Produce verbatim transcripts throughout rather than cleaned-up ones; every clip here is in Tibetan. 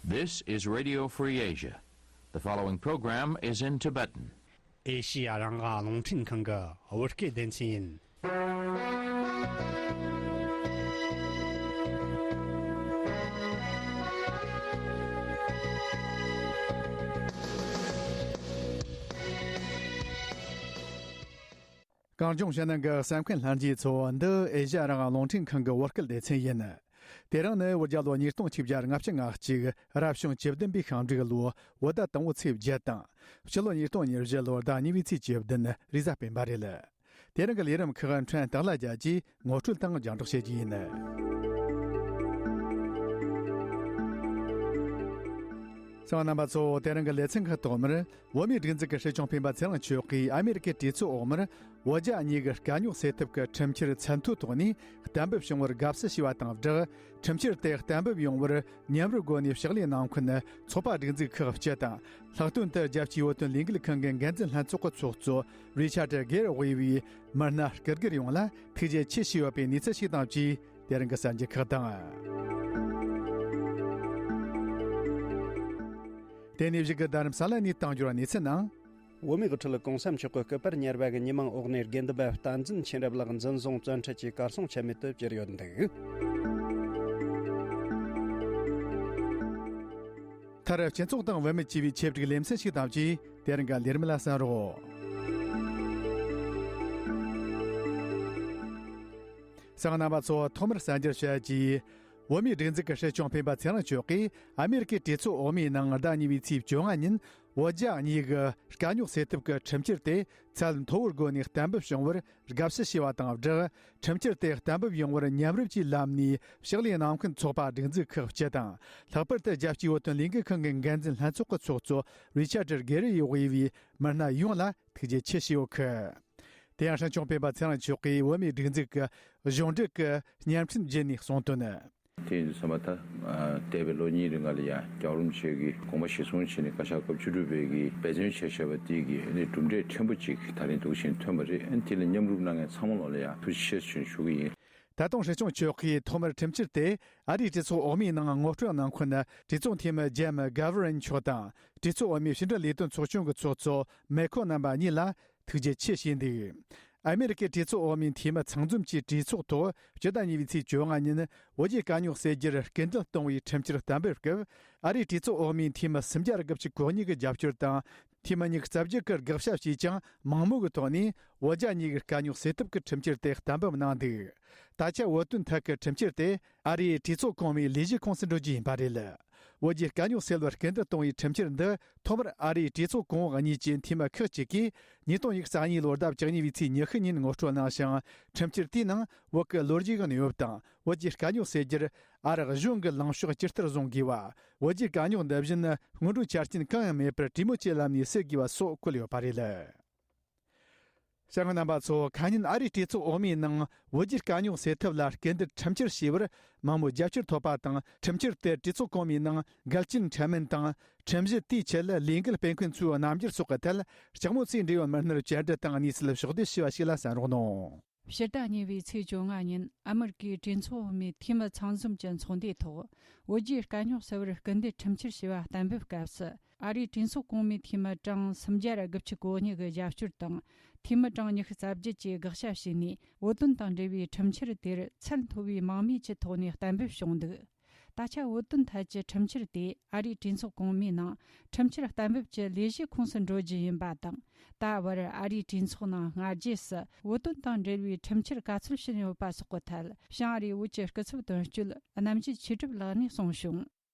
This is Radio Free Asia. The following program is in Tibetan. ཨེ་ཤི་ཡ་རང་དབང་རླུང་འཕྲིན་ཁང་གི་བོད་སྐད་སྡེ་ཚན་ཡིན། གངས་ལྗོངས་ཕྱི་ནང་གི་གསན་མཁན་ལྷན་རྒྱས་ཚོ། འདི་ཨེ་ཤ་ཡ་རང་དབང་རླུང་འཕྲིན་ཁང་གི་བོད་སྐད་སྡེ་ཚན་ཡིན། དེ་རིང་ནི་བོད་རྒྱལ་ལོ་ཉིས་སྟོང་ཆིག་བརྒྱ་ལྔ་བཅུ་ང་གཅིག་རབ་བྱུང་བཅུ་བདུན་པའི་ཤིང་འབྲུག་ལོ་བོད་ཟླ་དང་པོའི་ཚེས་བརྒྱད་དང་། ཕྱི་ལོ་ཉིས་སྟོང་ཉེར་བཞི་ལོར་ཟླ་གཉིས་པའི་ཚེས་བཅུ་བདུན་རེས་གཟའ་སྤེན་པ་རེད། དེ་རིང་གི་ལས་རིམ་ཁག་ཕྲན་སྟག་ལྷ་རྒྱལ་གྱིས་ངོ་སྤྲོད་དང་རྒྱང་སྒྲོག་བྱེད་རྒྱུ་ཡིན། གསན་མཁན་རྣམ་པ་ཚོ། དེ་རིང་གི་ལེ་ཚན་ཁག་ཐོག་མར། བོད་མིའི་སྒྲིག་འཛུགས་ཀྱི་སྲིད་སྐྱོང་སྤེན་པ་ཚེ་རིང་མཆོག་གིས་ཨ་མེ་རི་ཀའི་གྲོས་ཚོགས་འོག་མར་བོད་རྒྱ་གཉིས་ཀྱི་དཀའ་རྙོག་སེལ་ཐབས་ཀྱི་ཁྲིམས་འཆར་ཚད་མཐོའི་ཐོག་ནས་གཏན་འབེབས་བྱུང་བར་དགའ་བསུ་ཞུས་པ་དང་སྦྲགས། ཁྲིམས་འཆར་དེ་གཏན་འབེབས་ཡོང་བར་མཉམ་རུབ་སྒོ་ནས་ཕྱག་ལས་གནང་མཁན་ཚོགས་པ་སྒྲིག་འཛུགས་ཁག་སྤྱི་དང་། ལྷག་དོན་དུ་རྒྱལ་སྤྱིའི་བོད་དོན་ལས་འགུལ་ཁང་གི་འགན་འཛིན་ལྷན་ཚོགས་ཀྱི་ཚོགས་གཙོ་རི་ཆར་ཌི་གྷེར་དབུས་པའི་མི་སྣ་སྐུ་སྒེར་ཡོངས་ལ་ཐུགས་རྗེ་ཆེ་ཞུས་ཡོད་པའི་གནས་ཚུལ་ཞིག་དང་བཅས། དེ་རིང་གི་གསར་འགྱུར་ཁག་དང་། དེ་ནས་གཞུག་གི་རྡ་རམ་ས་ལ་ནས་བཏང་འབྱོར་གནས་ཚུལ་ནང་། བོད་མིའི་དབུ་ཁྲིད་གོང་ས་མཆོག་གི་སྐུ་པར་གཉེར་བ་གི་ཉི་མ་འོག་ནས་དགེ་འདུན་པ་བསྟན་འཛིན་ཆོས་འགྲུབ་ལགས་འཛིན་བཟུང་བཙོན་ཁྲིད་ཀྱིས་གར་སོང་ཆ་མེད་དུ་གྱུར་ཡོད་འདུག་མཐར་སྤྱི་ཚོགས་དང་བུད་མེད་ཅེས་པའི་ཆེད་བསྒྲིགས་ལེ་ཚན་ཞིག་དང་བཅས། དེ་རིང་གི་ལས་རིམ་ལ་གསན་རོགས། གསན་མཁན་རྣམ་པ་ཚོ། ཐོག་མར་གསར་འགྱུར་བཤད་རྒྱུ། བོད་མིའི་སྒྲིག་འཛུགས་ཀྱི་སྲིད་སྐྱོང་སྤེན་པ་ཚེ་རིང་མཆོག་གིས་ཨ་མེ་རི་ཀའི་གྲོས་ཚོགས་འོག་མའི་ནང་ཟླ་གཉིས་པའི་ཚེས་བཅོ་ལྔ་ཉིན་བོད་རྒྱ་གཉིས་ཀྱི་དཀའ་རྙོག་སེལ་ཐབས་ཀྱི་ཁྲིམས་འཆར་དེ་ཚད་མཐོ་བོའི་སྒོ་ནས་གཏན་འབེབས་བྱུང་བར་དགའ་བསུ་ཞུས་པ་དང་སྦྲགས། ཁྲིམས་འཆར་དེ་གཏན་འབེབས་ཡོང་བར་མཉམ་རུབ་ཀྱིས་ལམ་ནས་ཕྱག་ལས་གནང་མཁན་ཚོགས་པ་སྒྲིག་འཛུགས་ཁག་སྤྱི་དང་། ལྷག་པར་དུ་རྒྱལ་སྤྱིའི་བོད་དོན་ལས་འགུལ་ཁང་གི་འགན་འཛིན་ལྷན་ཚོགས་ཀྱི་ཚོགས་གཙོ་རི་ཆར་ཌི་གྷེ་རི་ཡིས་དབུས་པའི་མི་སྣ་ཡོངས་ལ་ཐུགས་རྗེ་ཆེ་ཞུས་ཡོད་ཁུལ། དེ་ཡང་སྲིད་སྐྱོང་སྤེན་པ་ཚེ་རིང་མཆོག་གིས་བོད་མིའི་སྒྲིག་འཛུགས་ཀྱི་གཞུང་འབྲེལ་གྱི་བརྙན་འཕྲིན་བརྒྱུད་ནས་གསུངས་དོན། དེ་ཡིན་དུས་ཙམ་པ་ད། འདས་པའི་ལོ་གཉིས་རིང་ལ་ཡང་རྒྱལ་བ་རིན་པོ་ཆེ་གིས་དགོངས་པ་གཞིར་བཟུང་བྱས་ནས་བཀའ་ཤག་སྐབས་བཅུ་དྲུག་པའི་གི་འབད་བརྩོན་བྱས་བཞག་པ་དེ་གི་ནི་གྲུབ་འབྲས་ཕྲན་བུ་ཅིག་ད་རིང་འདུག་བཞིན་ཐོན་པ་རེད། དེ་ལ་མཉམ་རུབ་གནང་མཁན་ཚང་མ་ལོག་ལ་ཡང་ཐུགས་རྗེ་ཆེ་ཞུ་ཞུ་གི་ཡིན། ད་དུང་སྲིད་སྐྱོང་མཆོག་གིས་ཐོག་མར་ཁྲིམས་འཆར་དེ་ཨ་རིའི་གྲོས་ཚོགས་འོག་མའི་ནང་ངོ་སྤྲོད་གནང་མཁན་གྲོས་ཚོགས་འཐུས་མི་ཇེམ་གྷ་བྷ་རན་མཆོག་དང་། གྲོས་ཚོགས་འོག་མའི་ཕྱི་འབྲེལ་ལས་དོན་ཚོགས་ཆུང་གི་ཚོགས་གཙོ་མེ་ཁོ་རྣམ་པ་གཉིས་ལ་ཐུགས་རྗེ་ཆེ་ཞུས་འདུག་ཨ་མེ་རི་ཀའི་གྲོས་ཚོགས་འོག་མའི་འཐུས་མི་ཚང་འཛོམས་ཀྱི་གྲོས་ཚོགས་ཐོག་སྤྱི་ཟླ་གཉིས་པའི་ཚེས་བཅོ་ལྔ་ཉིན་བོད་རྒྱའི་དཀའ་རྙོག་སེལ་རྒྱུར་སྐུལ་འདེད་གཏོང་བའི་ཁྲིམས་འཆར་གཏན་འབེབས་སྐབས། ཨ་རིའི་གྲོས་ཚོགས་འོག་མའི་འཐུས་མི་སུམ་བརྒྱ་དགུ་བཅུ་གོ་གཉིས་ཀྱི་རྒྱབ་སྐྱོར་དང་། འཐུས་མི་ཉི་ཤུ་རྩ་བརྒྱད་ཀྱིས་དགག་བྱ་བྱས་ཀྱང་མང་མོས་ཀྱི་ཐོག་ནས་བོད་རྒྱ་གཉིས་ཀྱི་དཀའ་རྙོག་སེལ་ཐབས་ཀྱི་ཁྲིམས་འཆར་དེ་གཏན་འབེབས་གནང་འདུག་ད་ཆ་བོད་དོན་ཐད་ཀྱི་ཁྲིམས་འཆར་དེ་ཨ་རིའི་གྲོས་ཚོགས་གོང་མའི་ལས་བྱེད་ཁོངས་སུ་འགྲོ་རྒྱུ་ཡིན་པ་རེད། བོད་ཀྱི་དཀའ་རྙོག་སེལ་བར་སྐུལ་འདེད་གཏོང་བའི་ཁྲིམས་འཆར་འདི་ཐོག་མར་ཨ་རིའི་གྲོས་ཚོགས་གོང་འོག་གཉིས་ཀྱི་འཐུས་མི་ཁག་ཅིག་གིས་ཉིས་སྟོང་ཉི་ཤུ་རྩ་གཉིས་ལོར་ཟླ་བཅུ་གཉིས་པའི་ཚེས་ཉི་ཤུ་ཉིན་ངོ་སྤྲོད་གནང་ཞིང་། ཁྲིམས་འཆར་དེའི་ནང་བོད་ཀྱི་ལོ་རྒྱུས་ཀྱི་གནས་བབ་དང་། བོད་ཀྱི་དཀའ་རྙོག་སེལ་རྒྱུར་ཨ་རི་གཞུང་གི་ལངས་ཕྱོགས་ཇི་ལྟར་བཟུང་དགོས་པ། བོད་ཀྱི་དཀའ་རྙོག་འདི་བཞིན་སྔོན་འགྲོའི་ཆ་རྐྱེན་གང་ཡང་མེད་པར་གྲོས་མོལ་གྱི་ལམ་ནས་སེལ་དགོས་པ་སོགས་བཀོད་ཡོད་པ་རེད། གསན་མཁན་རྣམ་པ་ཚོ། ཁ་ཉིན་ཨ་རིའི་གྲོས་ཚོགས་འོག་མའི་ནང་བོད་བརྒྱུད་དཀའ་རྙོག་སེལ་ཐབས་ལ་སྐུལ་འདེད་ཁྲིམས་འཆར་ཞེས་པར་མང་མོས་རྒྱབ་སྐྱོར་ཐོབ་པ་དང་། ཁྲིམས་འཆར་དེར་གྲོས་ཚོགས་གོང་མའི་ནང་འགལ་རྐྱེན་འཕྲད་མིན་དང་། ཁྲིམས་གཞི་དེའི་ཆེད་ལས་འགུལ་སྤེལ་མཁན་ཚོའི་རྣམ་འགྱུར་སོགས་ཀྱི་ཐད་ལྕགས་མོ་ཚོས་འབྲེལ་ཡོད་མི་སྣར་བཅར་འདྲི་དང་གནས་ཚུལ་ཕྱོགས་བསྡུས་ཞུས་པ་ཞིག་ལ་གསན་རོགས་གནང་། ཕྱི་ཟླ་གཉིས་པའི་ཚེས་བཅོ་ལྔ་ཉིན་ཨ་མེ་རི་ཀའི་གྲོས་ཚོགས་འོག་མའི་འཐུས་མི་ཚང་འཛོམས་ཀྱི་ཚོགས་འདུའི་ཐོག་བོད་རྒྱའི་དཀའ་རྙོག་སེལ་བར་སྐུལ་འདེད་ཁྲིམས་འཆར་ཞེས་པ་གཏན་འབེབས་སྐབས་སུ། ཨ་རིའི་གྲོས་ཚོགས་གོང་མའི་འཐུས་མི་གྲངས་སུམ་བརྒྱ་དགུ་བཅུ་གོ་གཉིས་ཀྱི་རྒྱབ་སྐྱོར་དང་། འཐུས་མི་གྲངས་ཉི་ཤུ་རྩ་བརྒྱད་ཀྱིས་དགག་བྱ་བྱས་ནས། བོད་དོན་དང་འབྲེལ་བའི་ཁྲིམས་འཆར་དེར་ཚད་མཐོ་བའི་མང་མོས་ཀྱི་ཐོག་ནས་གཏན་འབེབས་བྱུང་འདུག་ད་ཆ་བོད་དོན་ཐད་ཀྱི་ཁྲིམས་འཆར་དེ་ཨ་རིའི་གྲོས་ཚོགས་གོང་མའི་ནང་ཁྲིམས་འཆར་གཏན་འབེབས་ཀྱི་ལས་གཞིའི་ཁོངས་སུ་འགྲོ་རྒྱུ་ཡིན་པ་དང་། ད་བར་ཨ་རིའི་གྲོས་ཚོགས་ནང་སྔ་རྗེས་སུ་བོད་དོན་དང་འབྲེལ་བའི་ཁྲིམས་འཆར་ག་ཚོད་ཕྱིན་ཡོད་པ་སོགས་ཀྱི་ཐད། བྱང་ཨ་རིའི་བོད་ཀྱི་སྐུ་ཚབ་དོན་གཅོད་རྣམ་རྒྱལ་ཆོས་གྲུབ་ལགས་ནས་གསུངས་བྱུང་།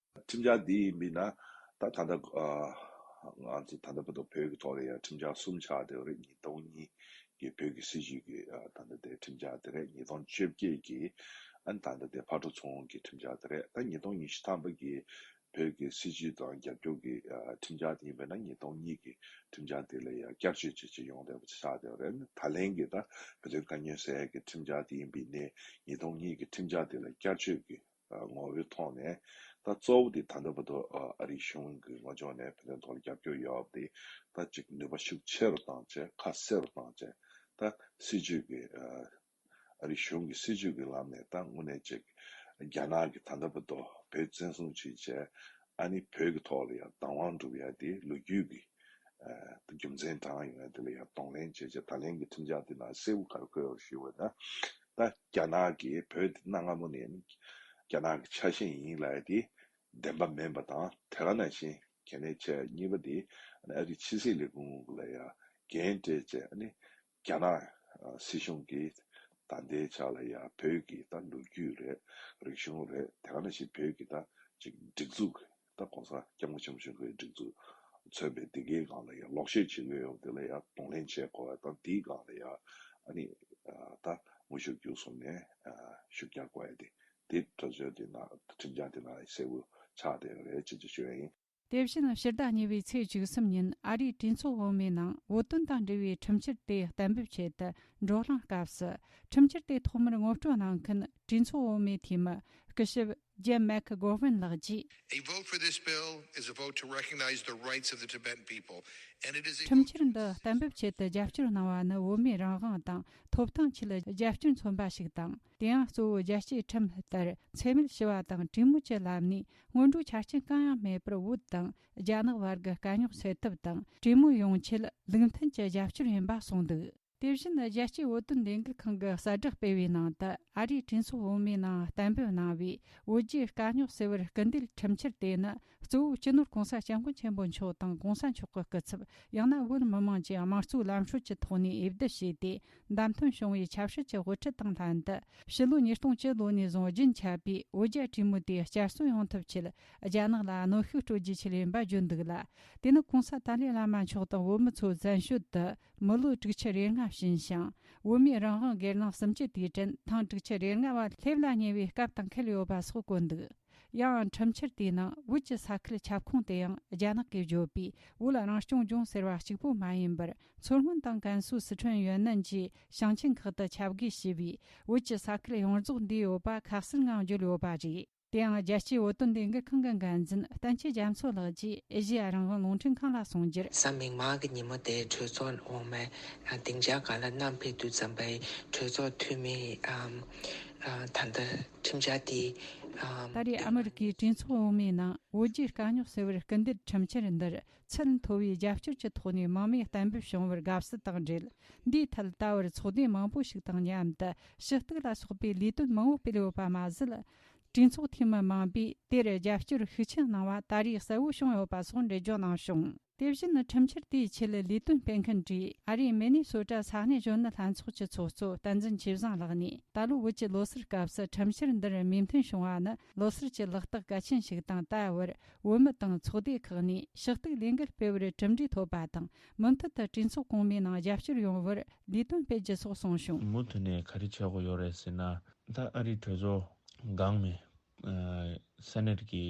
ཁྲིམས་འཆར་འདི་ཡིན་པས་ན། ད་ད་ལྟ་ཨ་ང་ཚོ་ད་ལྟ་བར་དུ་བོད་ཀྱི་ཐོག་ལ་ཡང་ཁྲིམས་འཆར་གསུམ་ཆགས་བསྡད་ཡོད་རེད། ཉིས་སྟོང་གཉིས་ཀྱི་བོད་ཀྱི་སྲིད་བྱུས་ཀྱི་ཨ་ད་ལྟ་དེ་ཁྲིམས་འཆར་དེ་རེད། ཉིས་སྟོང་བཅོ་བརྒྱད་ཀྱི་ཨ་ད་ལྟ་དེ་ཕར་འགྲོ་ཚུར་འོང་གི་ཁྲིམས་འཆར་དེ་རེད། ད་ཉིས་སྟོང་ཉི་ཤུ་ཐམ་པ་གི་བོད་ཀྱི་སྲིད་བྱུས་དང་རྒྱབ་སྐྱོར་གྱི་ཨ་ཁྲིམས་འཆར་དེ་ཡིན་པས་ན། ཉིས་སྟོང་གཉིས་ཀྱི་ཁྲིམས་འཆར་དེ་ལ་ཡང་བསྐྱར་བཅོས་བྱེད་ཀྱི་ཡོང་བསྡད་པ་ཆགས་བསྡད་ཡོད་རེད། ད་ལན་གྱི་ད་བོད་དོན་དཀའ་རྙོག་སེལ་ཡག་གི་ཁྲིམས་འཆར་དེ་ཡིན་པས་ནས་ཉིས་སྟོང་གཉིས་ཀྱི་ཁྲིམས་འཆར་དེ་ལ་བསྐྱར་བཅོས་ཀྱི་ངོ་བོའི་ཐོག་ནས། ད་གཙོ་བོ་དེ་ད་ལྟ་བར་དུ་ཨ་རིའི་གཞུང་གི་ངོས་ཕྱོགས་ནས་བོད་དོན་ཐོག་ལ་རྒྱབ་སྐྱོར་ཡོད་པ་དེ་ད་ཅིག་ནུས་པ་ཤུགས་ཆེ་རུ་བཏང་བྱས། ཁ་གསལ་རུ་བཏང་བྱས། ད་སྲིད་བྱུས་ཀྱི་ཨ་རིའི་གཞུང་གི་སྲིད་བྱུས་ཀྱི་ལམ་ནས་ད་དངོས་གནས་ཅིག་རྒྱ་ནག་གིས་ད་ལྟ་བར་དུ་བོད་བཙན་བཟུང་བྱས་བྱས། ཨ་ནི་བོད་ཀྱི་ཐོག་ལ་ཡང་བདག་དབང་སྒྲུབ་ཡ་དེ་ལོ་རྒྱུས་ཀྱི་ཨ་རྒྱུ་མཚན་དྲངས་ཡོང་ཡ་དེ་ལ་ཡང་གདོང་ལེན་བྱས་བྱས། ད་ལན་གྱི་ཁྲིམས་འཆར་དེ་ནང་གསལ་པོ་ག་རེ་འཁོད་ཡོད་ཞུས་པ་ན། ད་རྒྱ་ནག་གིས་བོད་དེ་གནའ་སྔ་མོ་ནས་རྒྱ་ནག་གི་ཆ་ཤས་ཡིན་ལབ་ཡ་དེ་བདེན་པ་མིན་པ་དང་། དེ་ག་ནང་བཞིན་གལ་གནད་ཆེ་གཉིས་པ་དེ་ཨ་རིའི་ཕྱི་སྲིད་ལས་ཁུངས་ལ་ཡང་འགན་སྤྲད་བྱས། ཨ་ནི་རྒྱ་ནག་སྲིད་གཞུང་གིས་ད་ལྟའི་ཆ་ལ་ཡང་བོད་ཀྱི་ད་ལོ་རྒྱུས་རེད། རིག་གཞུང་རེད། དེ་ག་ནང་བཞིན་བོད་ཀྱི་ད་ཅིག་སྒྲིག་འཛུགས། ད་༸གོང་ས་༸སྐྱབས་མགོན་ཆེན་པོ་མཆོག་གིས་སྒྲིག་འཛུགས་མཚོན་པའི་དེ་གའི་སྒང་ལ་ཡང་ལོག་བཤད་བྱེད་ཀྱི་ཡོད་པ་དེ་ལ་ཡང་གདོང་ལེན་བྱེད་དགོས་པ་དང་། དེའི་སྒང་ལ་ཡང་ཨ་ནི་ད་དངོས་ཤུགས་བརྒྱུད་གསུམ་ནས་ཤུགས་རྒྱག་དགོས་ཡ་དེ། དེ་གྲོས་ཆོད་དེ་ནང་ཁྲིམས་འཆར་དེ་ནང་གསལ་པོ་ཆགས་བསྡད་ཡོད་རེད་ཅེས་ཅེས་ཞུ་ཡ་ཡིན། དེ་བཞིན་ཕྱི་ཟླ་གཉིས་པའི་ཚེས་བཅུ་གསུམ་ཉིན་ཨ་རིའི་གྲོས་ཚོགས་འོག་མའི་ནང་བོད་དོན་དང་འབྲེལ་བའི་ཁྲིམས་འཆར་དེ་གཏན་འབེབས་ཆེད་དུ་བགྲོ་གླེང་སྐབས་སུ། ཁྲིམས་འཆར་དེ་ཐོག་མར་ངོ་སྤྲོད་གནང་མཁན་གྲོས་ཚོགས་འོག་མའི་འཐུས་མི་སྐུ་ཞབས་ཇེམ་མེག་གྷོ་ཝན་ལགས་ཀྱིས། A vote for this bill is a vote to recognize the rights of the Tibetan people, and it is a ཁྲིམས་འཆར་འདི་གཏན་འབེབས་ཆེད་དུ་རྒྱབ་སྐྱོར་གནང་བ་ནི་བོད་མིའི་རང་དབང་དང་ཐོབ་ཐང་ཆེད་རྒྱབ་སྐྱོར་མཚོན་པ་ཞིག་དང་། དེ་ཡང་གཙོ་བོ་རྒྱལ་གཅེས་ཁྲིམས་ལྟར་འཚེ་མེད་ཞི་བ་དང་གྲོས་མོལ་གྱི་ལམ་ནས་སྔོན་འགྲོའི་ཆ་རྐྱེན་གང་ཡང་མེད་པར་བོད་དང་རྒྱ་ནག་བར་གྱི་དཀའ་རྙོག་སེལ་ཐབས་དང་། གྲོས་མོལ་ཡོང་ཆེད་ལུགས་མཐུན་གྱི་རྒྱབ་སྐྱོར་ཡིན་པ་གསུངས་འདུག་དེ་བཞིན་རྒྱལ་སྤྱིའི་བོད་དོན་ལས་འགུལ་ཁང་གི་གསལ་བསྒྲགས་སྤེལ་བའི་ནང་དུ། ཨ་རིའི་གྲོས་ཚོགས་འོག་མའི་ནང་གཏན་འབེབས་གནང་བའི་བོད་རྒྱའི་དཀའ་རྙོག་སེལ་བར་སྐུལ་འདེད་ཁྲིམས་འཆར་དེ་ནི། གཙོ་བོ་སྤྱི་ནོར་༸གོང་ས་༸སྐྱབས་མགོན་ཆེན་པོ་མཆོག་དང་༸གོང་ས་མཆོག་གི་སྐུ་ཚབ། ཡང་ན་བོད་མི་མང་གིས་དམངས་གཙོའི་ལམ་སྲོལ་གྱི་ཐོག་ནས་འོས་བསྡུ་བྱས་ཏེ་བདམས་ཐོན་བྱུང་བའི་ཆབ་སྲིད་ཀྱི་དབུ་ཁྲིད་དང་ལྷན་དུ། ཕྱི་ལོ་ཉིས་སྟོང་བཅུ་ལོ་ནས་བཟུང་རྒྱུན་ཆད་པའི་བོད་རྒྱ་གྲོས་མོལ་དེ་བསྐྱར་གསོ་ཡོང་ཐབས་ཆེད། རྒྱ་ནག་ལ་གནོན་ཤུགས་སྤྲོད་རྒྱུ་ཆེད་ཡིན་པ་བརྗོད་འདུག་ལ། དེ་ནི་༸གོང་ས་ཏཱ་ལའི་བླ་མ་མཆོག་དང་བོད་མི་ཚོ་བཙན་བྱོལ་དུ་མི་ལོ་དྲུག་ཅུ་རེ་ལྔ་ཕྱིན་ཞིང་། བོད་མིའི་རང་དབང་སྒེར་ལངས་གསུམ་བཅུ་དུས་དྲན་ཐེངས་དྲུག་ཅུ་རེ་ལྔ་བ་སླེབས་ལ་ཉེ་བའི་སྐབས་དང་འཁེལ་ཡོད་པ་སོགས་བཀོད་འདུག་ཡང་ཁྲིམས་འཆར་དེའི་ནང་བོད་ཀྱི་ས་ཁུལ་ཁྱབ་ཁོངས་དེ་ཡང་རྒྱ་ནག་གིས་བརྗོད་པའི་བོད་རང་སྐྱོང་ལྗོངས་ཟེར་བ་གཅིག་པུ་མ་ཡིན་པར། མཚོ་སྔོན་དང་ཀན་སུའུ། སི་ཁྲོན། ཡོན་ནན་བཅས་ཞིང་ཆེན་ཁག་ཏུ་ཁྱབ་བགོས་བྱས་པའི་བོད་ཀྱི་ས་ཁུལ་ཡོངས་རྫོགས་འདུས་ཡོད་པ་ཁ་གསལ་ངང་བརྗོད་ཡོད་པ་རེད། དེ་ཡང་རྒྱལ་སྤྱིའི་བོད་དོན་ལས་འགུལ་ཁང་གི་འགན་འཛིན་བསྟན་ཆོས་རྒྱ་མཚོ་ལགས་ཀྱིས་ཨེ་ཤེ་ཡ་རང་དབང་རླུང་འཕྲིན་ཁང་ལ་གསུངས་རྒྱུར། གཟའ་མིག་དམར་གྱི་ཉིན་མོ་དེ་གྲོས་ཚོགས་འོག་མའི་སྡིངས་ཆ་སྒང་ལ་བསྣམས་ཕེབས་དུས་ཙམ་པའི་གྲོས་ཚོགས་འཐུས་མི་ཨམ་ཨ་ད་ལྟ་ཁྲིམས་འཆར་དེ་ཨམ་ད་རེས་ཨ་མི་རི་ཀའི་གྲོས་ཚོགས་འོག་མའི་ནང་བོད་རྒྱའི་དཀའ་རྙོག་སེལ་བར་སྐུལ་འདེད་ཁྲིམས་འཆར་འདིར་ཚད་མཐོ་བའི་རྒྱབ་སྐྱོར་གྱི་ཐོག་ནས་མང་མོས་གཏན་འབེབས་བྱུང་བར་དགའ་བསུ་དང་འབྲེལ། འདིའི་ཐད་ད་བར་ཚོགས་སྡེ་མང་པོ་ཞིག་དང་མཉམ་དུ་ཞུ་གཏུག་ལ་སོགས་པའི་ལས་དོན་མང་པོ་སྤེལ་ཡོད་པ་མ་ཟད། གྲོས་ཚོགས་འཐུས་མི་མང་པོས་དེར་རྒྱབ་སྐྱོར་ཤུགས་ཆེན་གནང་བ་ད་རེས་གསལ་བོ་བྱུང་ཡོད་པ་སོགས་འགྲེལ་བརྗོད་གནང་བྱུང་། དེ་བཞིན་ཁྲིམས་འཆར་དེའི་ཆེད་ལས་དོན་སྤེལ་མཁན་གྱི་ཨ་རིའི་མི་ནི་སོ་ཊ་ས་གནས་གཞོན་ནུ་ལྷན་ཚོགས་ཀྱི་ཚོགས་གཙོ་བསྟན་འཛིན་ཆོས་བཟང་ལགས་ནས། ད་ལོ་བོད་ཀྱི་ལོ་སར་སྐབས་སུ་ཁྲིམས་འཆར་འདིར་མོས་མཐུན་བྱུང་བ་ནི་ལོ་སར་གྱི་ལག་རྟགས་གལ་ཆེན་ཞིག་དང་། ད་བར་བོད་མི་དང་ཚོགས་སྡེ་ཁག་ནས་ཞུ་གཏུག་ལས་འགུལ་སྤེལ་བར་གྲུབ་འབྲས་ཐོབ་པ་དང་། མུ་མཐུད་དུ་གྲོས་ཚོགས་གོང་མའི་ནང་རྒྱབ་སྐྱོར་ཡོང་བར་ལས་དོན་སྤེལ་རྒྱུ་སོགས་གསུངས་བྱུང་། མུ་མཐུད་ནས་ག་རེ་བྱེད་དགོས་ཡོད་རེད་ཟེར་ན། ད་ཨ་རིའི་གྲོས་ཚོགས་སྒང་ནས་ཨ་སེ་ནེ་ཊི་གི་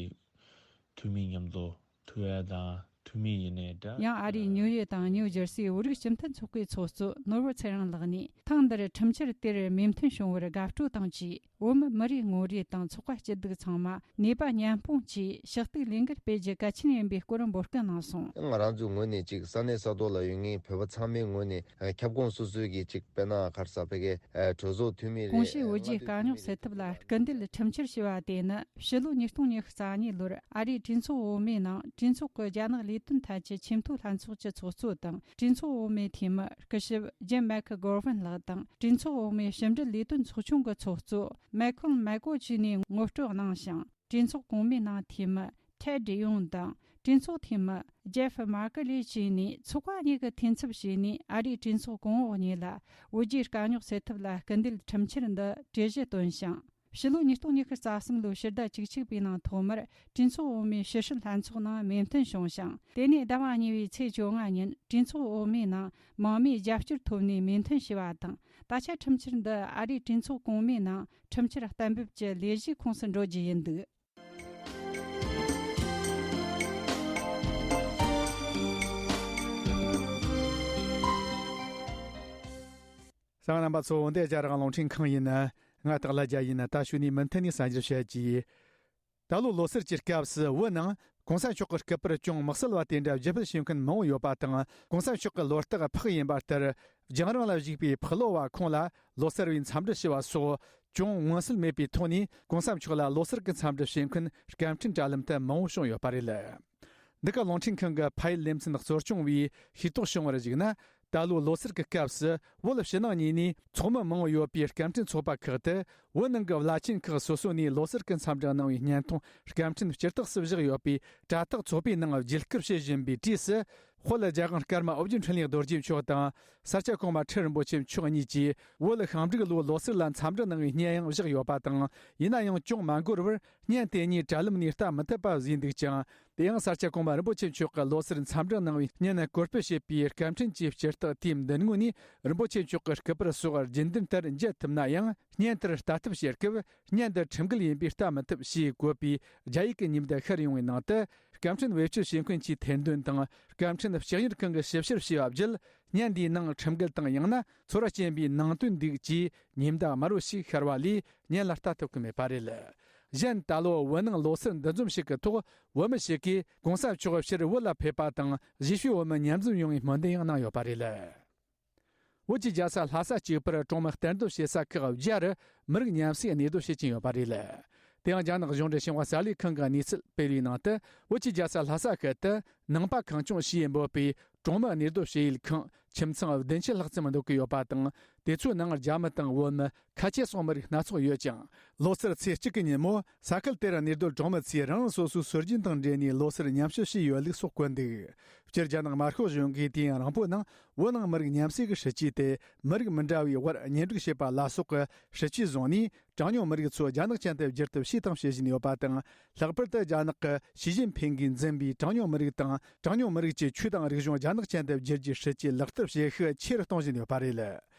འཐུས་མི་མཉམ་དུ་ཐུག་ཡ་དང་། འཐུས་མི་ཡིན་ནའི་འདྲ། ཡང་ཨ་རིའི་ཉིའུ་ཡོག་དང་ནིའུ་ཇར་སིའི་བོད་རིགས་སྤྱི་མཐུན་ཚོགས་པའི་ཚོགས་གཙོ་ནོར་བུ་ཚེ་རིང་ལགས་ནས། ཐེངས་འདིར་ཁྲིམས་འཆར་དེར་མོས་མཐུན་བྱུང་བར་དགའ་སྤྲོ་དང་བཅས། བོད་མི་མི་རེ་ངོ་རེ་དང་ཚོགས་པ་སྐྱིད་སྡུག་ཚང་མ་ནུས་པ་མཉམ་སྤུངས་ཀྱིས་ཞུ་གཏུག་ལས་འགུལ་སྤེལ་རྒྱུ་གལ་ཆེན་ཡིན་པའི་སྐོར་འབོད་སྐུལ་གནང་སོང་། ང་རང་ཚོའི་ངོས་ནས་ཅིག་ས་གནས་ས་ཐོག་ལ་ཡོད་མཁན་བོད་པ་ཚང་མའི་ངོས་ནས་ཁྱབ་ཁོངས་སོ་སོའི་གི་ཅིག་དཔེར་ན་ག་རེ་ཟེར་བོད་ཀྱི་གྲོས་ཚོགས་འཐུས་མི་རེད། གོང་ཞུས་བོད་རྒྱའི་དཀའ་རྙོག་སེལ་ཐབས་ལ་སྐུལ་འདེད་ཁྲིམས་འཆར་ཞེས་པ་དེ་ནི་ཕྱི་ལོ་ཉིས་སྟོང་ཉི་ཤུ་རྩ་གཉིས་ལོར་ཨ་རིའི་གྲོས་ཚོགས་འོག་མའི་ནང་གྲོས་ཚོགས་ཀྱི་རྒྱ་ནག་ལས་དོན་ཐད་ཀྱི་ཆེས་མཐོའི་ལྷན་ཚོགས་ཀྱི་ཚོགས་གཙོ་དང་། གྲོས་ཚོགས་འོག་མའི་འཐུས་མི་སྐུ་ཞབས་ཇིམ་མེག་གྷོ་ཝན་ལགས་དང་། གྲོས་ཚོགས་འོག་མའི་ཕྱི་འབྲེལ་ལས་དོན་ཚོགས་ཆུང་གི་ཚོགས་གཙོ་མེ་ཁོན་མེ་ཀོ་བཅས་ནས་ངོ་སྤྲོད་གནང་ཞིང་། གྲོས་ཚོགས་གོང་མའི་ནང་འཐུས་མི་ཐེད་ཌི་ཡོང་དང་། གྲོས་ཚོགས་འཐུས་མི་ཇེ་ཧྥི་མར་ཀེ་ལི་བཅས་ནས་ཚོགས་པ་གཉིས་ཀྱི་འཐུས་ཚབ་བྱས་ནས། ཨ་རིའི་གྲོས་ཚོགས་གོང་འོག་གཉིས་ལ་བོད་རྒྱའི་དཀའ་རྙོག་སེལ་ཐབས་ལ་སྐུལ་འདེད་ཁྲིམས་འཆར་འདི་གྲོས་གཞི་བཏོན་ཞིང་། ཕྱི་ལོ་ཉིས་སྟོང་ཉི་ཤུ་རྩ་གསུམ་ལོའི་ཕྱི་ཟླ་བཅུ་གཅིག་པའི་ནང་ཐོག་མར་གྲོས་ཚོགས་འོག་མའི་ཕྱི་སྲིད་ལྷན་ཚོགས་ནང་མོས་མཐུན་བྱུང་ཞིང་། དེ་ནས་ཟླ་བ་གཉིས་པའི་ཚེས་བཅོ་ལྔ་ཉིན་གྲོས་ཚོགས་འོག་མའི་ནང་མང་མོས་རྒྱབ་སྐྱོར་ཐོབ་ནས་མོས་མཐུན་བྱས་པ་དང་། ད་ཆ་ཁྲིམས་འཆར་འདི་ཨ་རིའི་གྲོས་ཚོགས་གོང་མའི་ནང་ཁྲིམས་འཆར་གཏན་འབེབས་ཀྱི་ལས་གཞིའི་ཁོངས་སུ་འགྲོ་རྒྱུ་ཡིན་འདུག་གསན་པ་རྣམ་པ་ཚོ། འདི་རྒྱ་རིགས་རླུང་འཕྲིན་ཁང་ཡིན། ང་སྟག་ལྷ་རྒྱལ་ཡིན། ད་ཞུ་ནས་མུ་མཐུད་ནས་གསར་འགྱུར་བཤད་ཀྱིས། ད་ལོ་ལོ་སར་གྱི་སྐབས་སུ་བོད་ནང་གོང་ས་མཆོག་གི་སྐུ་པར་ཅུང་དམིགས་བསལ་བ་དེ་འདྲ་བརྒྱུད་སྤེལ་བྱེད་མཁན་མང་བོ་ཡོད་པ་དང་། གོང་ས་མཆོག་གི་ལོ་རྟགས་ཕག་ཡིན་པ་ལྟར། རྒྱང་རིང་ལ་བཞུགས་པའི་ཕག་ལོ་བ་ཁོང་ལ་ལོ་སར་བའི་འཚམས་འདྲི་ཞུ་བ་སོགས། ཅུང་མངོན་གསལ་མེད་པའི་ཐོག་ནས་གོང་ས་མཆོག་ལ་ལོ་གསར་གྱི་འཚམས་འདྲི་བྱེད་མཁན་སྐད་འཕྲིན་དྲ་ལམ་དུ་མང་བོ་བྱུང་ཡོད་པ་རེད། འདི་ག་རླུང་འཕྲིན་ཁང་གི་ཕ་ཡུལ་ལེ་ཚན་གཙོ་སྐྱོང་བས་ཤེས་རྟོགས་བྱུང་བར་གཞིགས་ན། ད་ལོའི་ལོ་གསར་གྱི་སྐབས་སུ་བོད་ཕྱི་ནང་གཉིས་ནས་ཚོགས་མི་མང་བོ་ཡོད་པའི་སྐད་འཕྲིན་ཚོགས་པ་ཁག་ཏུ་བོད་ནང་གི་བླ་ཆེན་ཁག་སོ་སོ་ནས་ལོ་གསར་གྱི་འཚམས་འདྲི་གནང་བའི་བརྙན་ཐུང་སྐད་འཕྲིན་སྤྱི་རྟགས་སུ་བཞག་ཡོད་པའི་དྲ་ཐག་ཚོགས་པའི་ནང་བརྒྱུད་སྐུར་བྱེད་བཞིན་པའི་དུས་སུ། དཔལ་རྒྱལ་དབང་ཀརྨ་ཨོ་རྒྱན་འཕྲིན་ལས་རྡོ་རྗེ་མཆོག་དང་ས་སྐྱ་གོང་མ་ཁྲི་རིན་པོ་ཆེ་མཆོག་གཉིས་ཀྱིས་བོད་ཤིང་འབྲུག་ལོའི་ལོ་གསར་ལ་འཚམས་འདྲི་གནང་བའི་བརྙན་ཡང་བཞག་ཡོད་པ་དང་། ཡིན་ན་ཡང་ཅུང་མ་འགོར་བར་བརྙན་དེ་གཉིས་དྲ་ལམ་ནས་ལྟ་མི་ཐུབ་པ་བཟོས་འདུག་ཅིང་། དེ་ཡང་ས་སྐྱ་གོང་མ་རིན་པོ་ཆེ་མཆོག་གི་ལོ་གསར་འཚམས་འདྲི་གནང་བའི་བརྙན་བཀོད་སྤེལ་བྱས་པའི་སྐད་འཕྲིན་གྱི་སྤྱི་རྟགས་དེའི་མདུན་ངོས་ནས་རིན་པོ་ཆེ་མཆོག་གི་སྐུ་པར་སོགས་རྒྱུན་ལྡན་ལྟར་མཇལ་ཐུབ་ན་ཡང་། བརྙན་དེར་ལྟ་ཐབས་བྱེད་སྐབས་བརྙན་འདི་ཁྲིམས་འགལ་ཡིན་པས་ལྟ་མི་ཐུབ་ཞེས་བཀོད་པའི་རྒྱ་ཡིག་གི་ཉིན་བརྡ་ཤར་ཡོང་བའི་ནང་དུ། སྐད་འཕྲིན་བེད་སྤྱོད་བྱེད་མཁན་གྱིས་ཐེར་འདོན་དང་སྐད་འཕྲིན་ལྕགས་གཉེར་ཁང་གིས་ཞིབ་བཤེར་བྱས་པ་བརྒྱུད། བརྙན་འདིའི་ནང་ཁྲིམས་འགལ་དང་ཡང་ན་ཚོར་བ་སྐྱེན་པའི་ནང་དོན་འདུག་ཅེས་ཉིན་བརྡ་དམར་པོ་ཞིག་ཤར་བ་ལས་བརྙན་ལ་ལྟ་ཐུབ་ཀྱི་མེད་པ་རེད། གཞན་ད་ལོ་བོད་ནང་ལོ་གསར་འདུ་འཛོམས་ཤིག་གི་ཐོག་བོད་མི་ཞིག་གིས་གོང་ས་མཆོག་ཕྱིར་བོད་ལ་ཕེབས་པ་དང་གཞིས་བྱེས་བོད་མི་མཉམ་འཛོམས་ཡོང་བའི་སྨོན་འདུན་ཡང་གནང་ཡོད་པ་རེད། བོད་ཀྱི་རྒྱལ་ས་ལྷ་ས་གཅིག་པུར་གྲོང་མི་གཏན་སྡོད་བྱེད་ས་ཁག་བརྒྱ་རུ་མི་རིགས་མཉམ་གསོས་གནས་སྡོད་བྱེད་ཀྱིན་ཡོད་པ་རེད། དེ་ཡང་རྒྱ་ནག་གཞུང་འབྲེལ་ཤིན་ཧྭ་གསར་ལས་ཁང་གི་གནས་ཚུལ་སྤེལ་བའི་ནང་དུ། བོད་ཀྱི་རྒྱལ་ས་ལྷ་ས་ཁུལ་དུ་ནང་པ་གངས་ལྗོངས་ཞེས་འབོད་པའི་གྲོང་མི་གནས་སྡོད་བྱེད་ཡུལ་ཁང་ཁྱིམ་ཚང་བདུན་ཅུ་ལྷག་ཙམ་འདུ་གི་ཡོད་པ་དང་། དེ་ཚོའི་ནང་རྒྱ་མི་དང་བོད་མི། ཁ་ཆེ་སོགས་མི་རིགས་སྣ་ཚོགས་ཡོད་ཅིང་། ལོ་གསར་ཚེས་གཅིག་གི་ཉིན་མོ་ས་ཁུལ་དེར་གནས་སྡོད་གྲོང་མི་ཚོས་རང་རང་སོ་སོའི་སྲོལ་རྒྱུན་དང་འབྲེལ་ནས་ལོ་གསར་མཉམ་ཞུ་བྱས་ཡོད་ལུགས་སོགས་བཀོད་འདུག། སྤྱིར་རྒྱ་ནག་དམར་ཤོག་གཞུང་གིས་དུས་ཡུན་རིང་པོའི་ནང་བོད་ནང་མི་རིགས་མཉམ་བསྲེས་ཀྱི་སྲིད་ཇུས་དེ་མི་རིགས་མི་འདྲ་བའི་དབར་གཉེན་སྒྲིག་བྱེད་པ་ལ་སོགས་ཀྱི་སྲིད་ཇུས་བཟུང་ནས། གྲངས་ཉུང་མི་རིགས་ཚོ་རྒྱ་ནག་ཅན་དུ་བསྒྱུར་ཐབས་བྱས་དང་བྱེད་བཞིན་ཡོད་པ་དང་། ལྷག་པར་དུ་རྒྱ་ནག་གི་ཞི་ཅིན་ཕིང་གིས་འཛིན་པའི་གྲངས་ཉུང་མི་རིགས་དང་། གྲངས་ཉུང་མི་རིགས་ཀྱི་ཆོས་དང་རིག་གཞུང་རྒྱ་ནག་ཅན་དུ་བསྒྱུར་རྒྱུའི་སྲིད་ཇུས་ལག་བསྟར་བྱེད་ཤུགས་ཆེ་རུ་གཏོང་བཞིན་ཡོད་པ་རེད།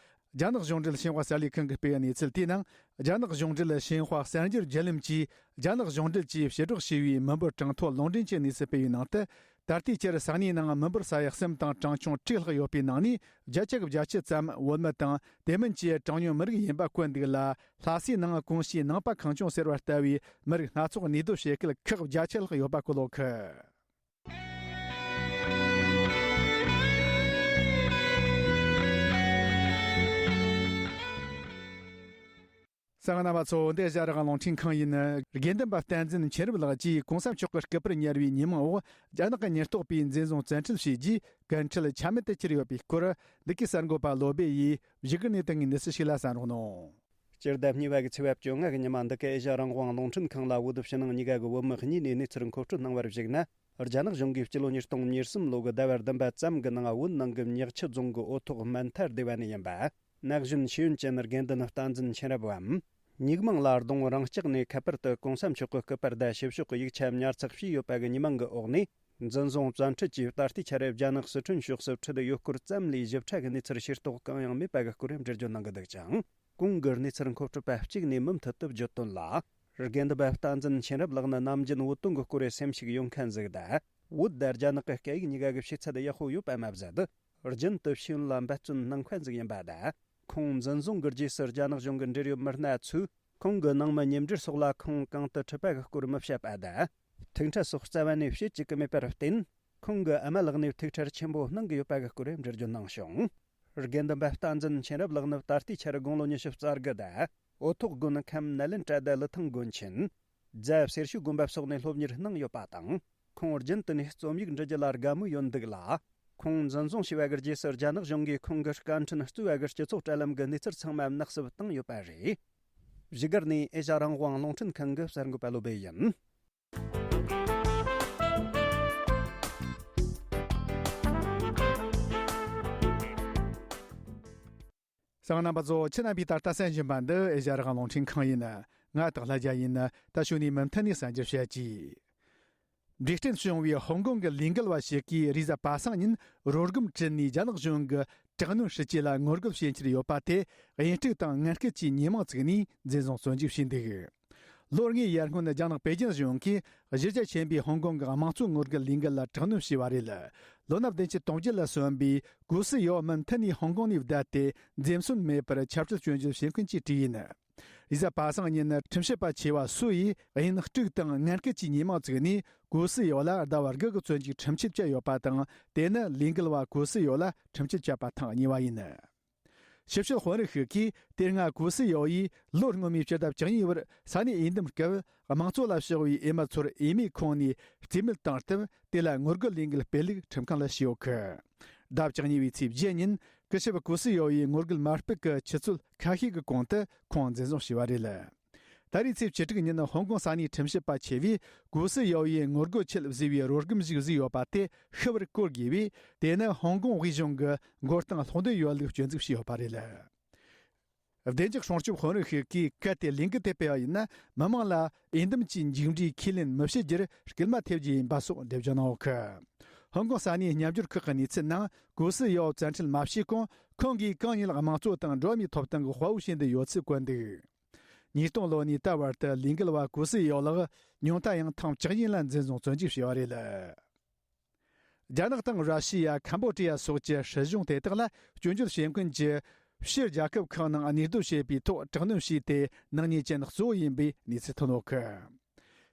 རྒྱ་ནག་གཞུང་འབྲེལ་ཤིན་ཧྭ་གསར་ལས་ཁང་གིས་སྤེལ་བའི་གནས་ཚུལ་དེའི་ནང་། རྒྱ་ནག་གཞུང་འབྲེལ་ཤིན་ཧྭ་གསར་འགྱུར་བརྒྱུད་ལམ་གྱིས་རྒྱ་ནག་གཞུང་འབྲེལ་གྱིས་ཕྱིར་སྒྲོག་བྱས་པའི་མི་འབོར་གྲངས་ཐོ་ལུང་འདྲེན་གྱི་གནས་ཚུལ་སྤེལ་བའི་ནང་དུ། ད་ལྟའི་ཆར་ས་གནས་ནང་མི་འབོར་ས་ཡ་གསུམ་དང་གྲངས་ཆུང་དྲུག་ལྷག་ཡོད་པའི་ནང་ནས་བརྒྱ་ཆ་བརྒྱད་ཅུ་ཙམ་བོད་མི་དང་དེ་མིན་གྱི་གྲངས་ཉུང་མི་རིགས་ཡིན་པ་བཀོད་འདུག་ལ། ལྷ་སའི་ནང་གོང་ཞུས་ནང་པ་གངས་ལྗོངས་ཟེར་བ་ལྟ་བུའི་མི་རིགས་སྣ་ཚོགས་གནས་སྡོད་བྱེད་ཁུལ་ཁག་བརྒྱ་ཆ་ལྷག་ཡོད་པ་གོ་ལོག་གི། གསན་མཁན་རྣམ་པ་ཚོ། འདི་ཨེ་ཤ་ཡ་རང་དབང་རླུང་འཕྲིན་ཁང་ཡིན། དགེ་འདུན་པ་བསྟན་འཛིན་མཁྱེན་རབ་ལགས་ཀྱིས་གོང་ས་མཆོག་གི་སྐུ་པར་ཉར་བའི་ཉིན་མོའི་འོག་རྒྱ་ནག་གི་ཉེན་རྟོག་པས་འཛིན་བཟུང་བཙན་ཁྲིད་བྱས་རྗེས་ཀུན་ཁྲོལ་ཆ་མེད་དུ་གྱུར་ཡོད་པའི་སྐོར། འདི་གའི་གསར་འགོད་པ་བློ་སྦེ་ཡིས་བཞུགས་སྒར་ནས་བཏང་བའི་གནས་ཚུལ་ཞིག་ལ་གསན་རོགས་གནང་། སྤྱི་ཟླ་གཉིས་པ་གི་ཚེས་པ་བཅོ་ལྔ་གི་ཉི་མ་འདི་གའི་ཨེ་ཤ་ཡ་རང་དབང་རླུང་འཕྲིན་ཁང་ལ་བོད་ཕྱི་ནང་གཉིས་ཀ་གི་བོད་མི་གཉིས་ནས་གནས་ཚུལ་མཁོ་སྤྲོད་གནང་བར་གཞིགས་ན། རྒྱ་ནག་གཞུང་གིས་སྤྱི་ལོ་ཉིས་སྟོང་ཉེར་གསུམ་ལོ་གི་ཟླ་བ་བདུན་པ་ཙམ་གྱི་ནང་བོད་ནང་གི་ཉག་ཆུ་རྫོང་གི་འོ་ཐོག་སྨན་ཐར་སྡེ་བ་ནས་ཡིན་པ། ན་གཞོན་ཤེས་ཡོན་ཅན་དགེ་འདུན་བསྟན་འཛིན་མཁྱེན་རབ་བམ། ཉིག་མང་ལ་གདོང་རང་འཇགས་ནས་ཁ་པར་དུ་གོང་ས་མཆོག་གི་སྐུ་པར་དང་ཞིབ་ཕྱོགས་ཀྱི་ཡིག་ཆ་ཉར་ཚགས་བྱས་ཡོད་པ་གི་ཉི་མ་འགའི་འོག་ནས། འཛིན་བཟུང་བཙན་ཁྲིད་ཀྱིས་ད་ལྟའི་ཆར་རྒྱ་ནག་སི་ཁྲོན་ཕྱོགས་སུ་ཁྲིད་ཡོད་སྐོར་ཙམ་ལས་ཞིབ་ཕྲ་གི་གནས་ཚུལ་ཤེས་རྟོགས་གང་ཡང་མེད་པ་གི་སྐོར་འགྲེལ་བརྗོད་གནང་གི་འདུག་ཅིང་། གོང་གི་གནས་ཚུལ་མཁོ་སྤྲོད་པ་གཅིག་ནས་མུ་མཐུད་དུ་བརྗོད་དོན་ལ། དགེ་འདུན་པ་བསྟན་འཛིན་མཁྱེན་རབ་ལགས་ནི་ནམ་རྒྱུན་བོད་དོན་གྱི་སྐོར་སེམས་ཤུགས་ཡོད་མཁན་ཟིག་དང་། བོད་དང་རྒྱ་ནག་གི་སྐད་ཡིག་གཉིས་ཀ་གི་ཤེས་ཚད་ཡག་པོ་ཡོད་པ་མ་ཟད། རྒྱུན་དུ་ཤེས་ཡོན་ལ་འབད་བརྩོན་གནང་མཁན་ཟིག་ཡིན་པ་དང་། ཁོང་འཛིན་བཟུང་གི་རྗེས་སུ་རྒྱ་ནག་གཞུང་གི་འབྲེལ་ཡོད་མི་སྣ་ཚོས་ཁོང་གི་ནང་མི་མཉམ་འབྲེལ་སོགས་ལ་ཁོང་གང་དུ་ཁྲིད་པ་གི་སྐོར་མི་བཤད་པ་དང་། ཐུག་འཕྲད་སོགས་རྩ་བ་ནས་བྱེད་བཅུག་གི་མེད་པར་བརྟེན། ཁོང་གི་ཨ་མ་ལགས་ནས་ཐུགས་ཁྲལ་ཆེན་པོ་གནང་གི་ཡོད་པ་གི་སྐོར་འགྲེལ་བརྗོད་གནང་བྱུང་། དགེ་འདུན་པ་བསྟན་འཛིན་མཁྱེན་རབ་ལགས་ནི་ད་ལྟའི་ཆར་དགུང་ལོ་ཉི་ཤུ་རྩ་དགུ་དང་། འོ་ཐོག་དགོན་ཁམས་ནཱ་ལེནྡྲ་དང་ལི་ཐང་དགོན་ཆེན། རྫ་སེར་ཤུལ་དགོན་པ་སོགས་ནས་སློབ་གཉེར་གནང་ཡོད་པ་དང་། ཁོང་རྒྱུན་དུ་ནས་རྩོམ་ཡིག་འབྲི་རྒྱུ་ལ་དགའ་མོས་ཡོད་འདུག་ལ། ཁོང་འཛིན་བཟུང་བྱས་པ་གི་རྗེས་སུ་རྒྱ་ནག་གཞུང་གིས་ཁོང་གི་སྐད་འཕྲིན་གཙོས་པ་གི་སྤྱི་ཚོགས་དྲ་ལམ་གྱི་གནས་ཚུལ་ཚང་མ་ནག་བསུབ་བཏང་ཡོད་པ་རེད། བཞུགས་སྒར་ནས་ཨེ་ཤ་ཡ་རང་དབང་རླུང་འཕྲིན་ཁང་གི་གསར་འགོད་པ་བློ་སྦེ་ཡིན། གསན་མཁན་རྣམ་པ་ཚོ། ཁྱེད་རྣམ་པས་ད་ལྟ་གསན་བཞིན་པ་འདི་ཨེ་ཤ་ཡ་རང་དབང་རླུང་འཕྲིན་ཁང་ཡིན། ང་སྟག་ལྷ་རྒྱལ་ཡིན། ད་ཞུ་ནས་མུ་མཐུད་ནས་གསན་རྒྱུ་བྱེད་ཀྱིས། འབྲས་སྐྲན་བྱུང་བའི་ཧོང་ཀོང་གི་ལས་འགུལ་བ་ཞིག་གིས་རེས་གཟའ་པ་སངས་ཉིན་རོ་སྒམ་བྲིས་ནས་རྒྱ་ནག་གཞུང་གི་དྲག་གནོན་སྲིད་ཇུས་ལ་ངོ་རྒོལ་བྱེད་འཆར་ཡོད་པ་དེ། དབྱིན་དཀྲུག་དང་ངན་སྐུལ་གྱི་ཉེས་མིང་བཙུགས་ནས་འཛིན་བཟུང་བཙོན་འཇུག་བྱས་འདུག། ལོ་ལྔའི་ཡར་སྔོན་རྒྱ་ནག་པེ་ཅིན་གཞུང་གིས་གཞི་རྒྱ་ཆེན་པོའི་ཧོང་ཀོང་གི་དམངས་གཙོ་ངོ་རྒོལ་ལས་འགུལ་ལ་དྲག་གནོན་བྱས་པ་རེད། ལོ་ན་བདུན་ཅུ་དོན་བརྒྱད་ལ་སོན་པའི་གོ་སི་ཡོ་མུ་མཐུད་ནས་ཧོང་ཀོང་ནས་བསྡད་དེ། འཛེམ་ཟོན་མེད་པར་ཆབ་སྲིད་སྐྱོན་བརྗོད་བྱེད་མཁན་གྱི་གྲས་ཡིན། རེས་གཟའ་པ་སངས་ཉིན་ཁྲིམས་ཞིབ་པ་ཆེ་བ་སུ་ཡིས་དབྱིན་དཀྲུག་དང་ངན་སྐུལ་གྱི་ཉེས་མིང་བཙུགས་ནས། གོ་སི་ཡོ་ལ་ཟླ་བ་དགུ་གི་བཙོན་འཇུག་ཁྲིམས་ཆད་བཅད་ཡོད་པ་དང་། དེ་ནི་ལས་འགུལ་བ་གོ་སི་ཡོ་ལ་ཁྲིམས་ཆད་བཅད་པ་ཐེངས་གཉིས་པ་ཡིན། ཕྱི་བཤོལ་དཔོན་རིགས་ཤིག་གིས་དེ་སྔ་གུ་སི་ཡའོ་ཡིས་ལོ་སྔོན་མའི་ཕྱི་ཟླ་བཅུ་གཉིས་པར་ས་གནས་འོས་འདེམས་སྐབས་དམངས་གཙོ་ལ་ཕྱོགས་པའི་འོས་མི་ཚོར་འོས་མིའི་ཁོངས་ནས་རྩིས་མེད་བཏང་སྟབས། དེ་ལ་ངོ་རྒོལ་ལས་འགུལ་སྤེལ་ལུགས་ཁྲིམས་ཁང་ལ་ཞུས་ཡོད་གི། ཟླ་བཅུ་གཉིས་པའི་ཚེས་བརྒྱད་ཉིན་སྐུ་ཞབས་གུ་སི་ཡའོ་ཡིས་ངོ་རྒོལ་མ་སྤེལ་གི་ཆུ་ཚོད་ཁ་ཤས་ཀྱི་གོང་དུ་ཁོང་འཛིན་བཟུང་བྱས་པ་རེད། ད་རེས་ཚེས་བཅུ་དྲུག་ཉིན་ཧོང་ཀོང་ས་གནས་ཁྲིམས་ཞིབ་པ་ཆེ་བས་གུ་སི་ཡའོ་ཡིས་ངོ་རྒོལ་ཆེད་བཟོས་པའི་རོལ་སྒམ་ཞིག་བཟོས་ཡོད་པ་དེ་ཤི་བར་གོ་དགོས་པས། དེ་ནི་ཧོང་ཀོང་དབུས་གཞུང་གི་མགོ་རྟིང་སློག་འདོད་ཡོད་ལུགས་སྐྱོན་འཛུགས་བྱས་ཡོད་པ་རེད། བདེ་འཇགས་སྲུང་སྐྱོབ་དཔོན་རིགས་ཤིག་གིས་གལ་ཏེ་ལས་འགུལ་དེ་སྤེལ་བ་ཡིན་ན། མི་མང་ལ་འོས་འདེམས་ཀྱི་མཇུག་འབྲས་ཁས་ལེན་མི་བྱེད་རྒྱུར་སྐུལ་མ་ཐེབས་རྒྱུ་ཡིན་པ་སོགས་འགྲེལ་བརྗོད་གནང་ཡོད་གི། ཧོང་ཀོང་ས་གནས་མཉམ་སྦྱོར་ཁག་གི་གནས་ཚུལ་ནང་གུ་སི་ཡའོ་བཙན་ཁྲིད་མ་བྱས་གོང་ཁོང་གིས་གང་ཉིད་དམངས་གཙོ་དང་འགྲོ་བ་མིའི་ཐོབ་ཐང་གི་དཔའ་བོ་བྱེད་འདོད་ཡོད་ཚུལ་བཀོད་འདུག། ཉིས་སྟོང་ལོ་ནས་ད་བར་དུ་ལས་འགུལ་བ་གུ་སི་ཡའོ་ལགས་ཉུང་མཐའ་ཡང་ཐེངས་བཅུ་གཉིས་ལ་འཛིན་བཟུང་བཙོན་འཇུག་བྱས་པ་རེད། རྒྱ་ནག་དང་ར་ཤི་ཡ། ཁམ་བོ་ཌི་ཡ་སོགས་ཀྱི་སྲིད་གཞུང་དེ་དག་ལ་སྐྱོན་བརྗོད་བྱེད་མཁན་གྱི་ཕྱིའི་རྒྱལ་ཁབ་ཁག་ནང་གནས་སྡོད་བྱེད་པའི་ཐོག་དྲག་གནོན་བྱས་ཏེ། ནག་ཉེས་ཅན་གཙོ་བོ་ཡིན་པའི་གནས་ཚུལ་ཐོན་ཡོད་གི།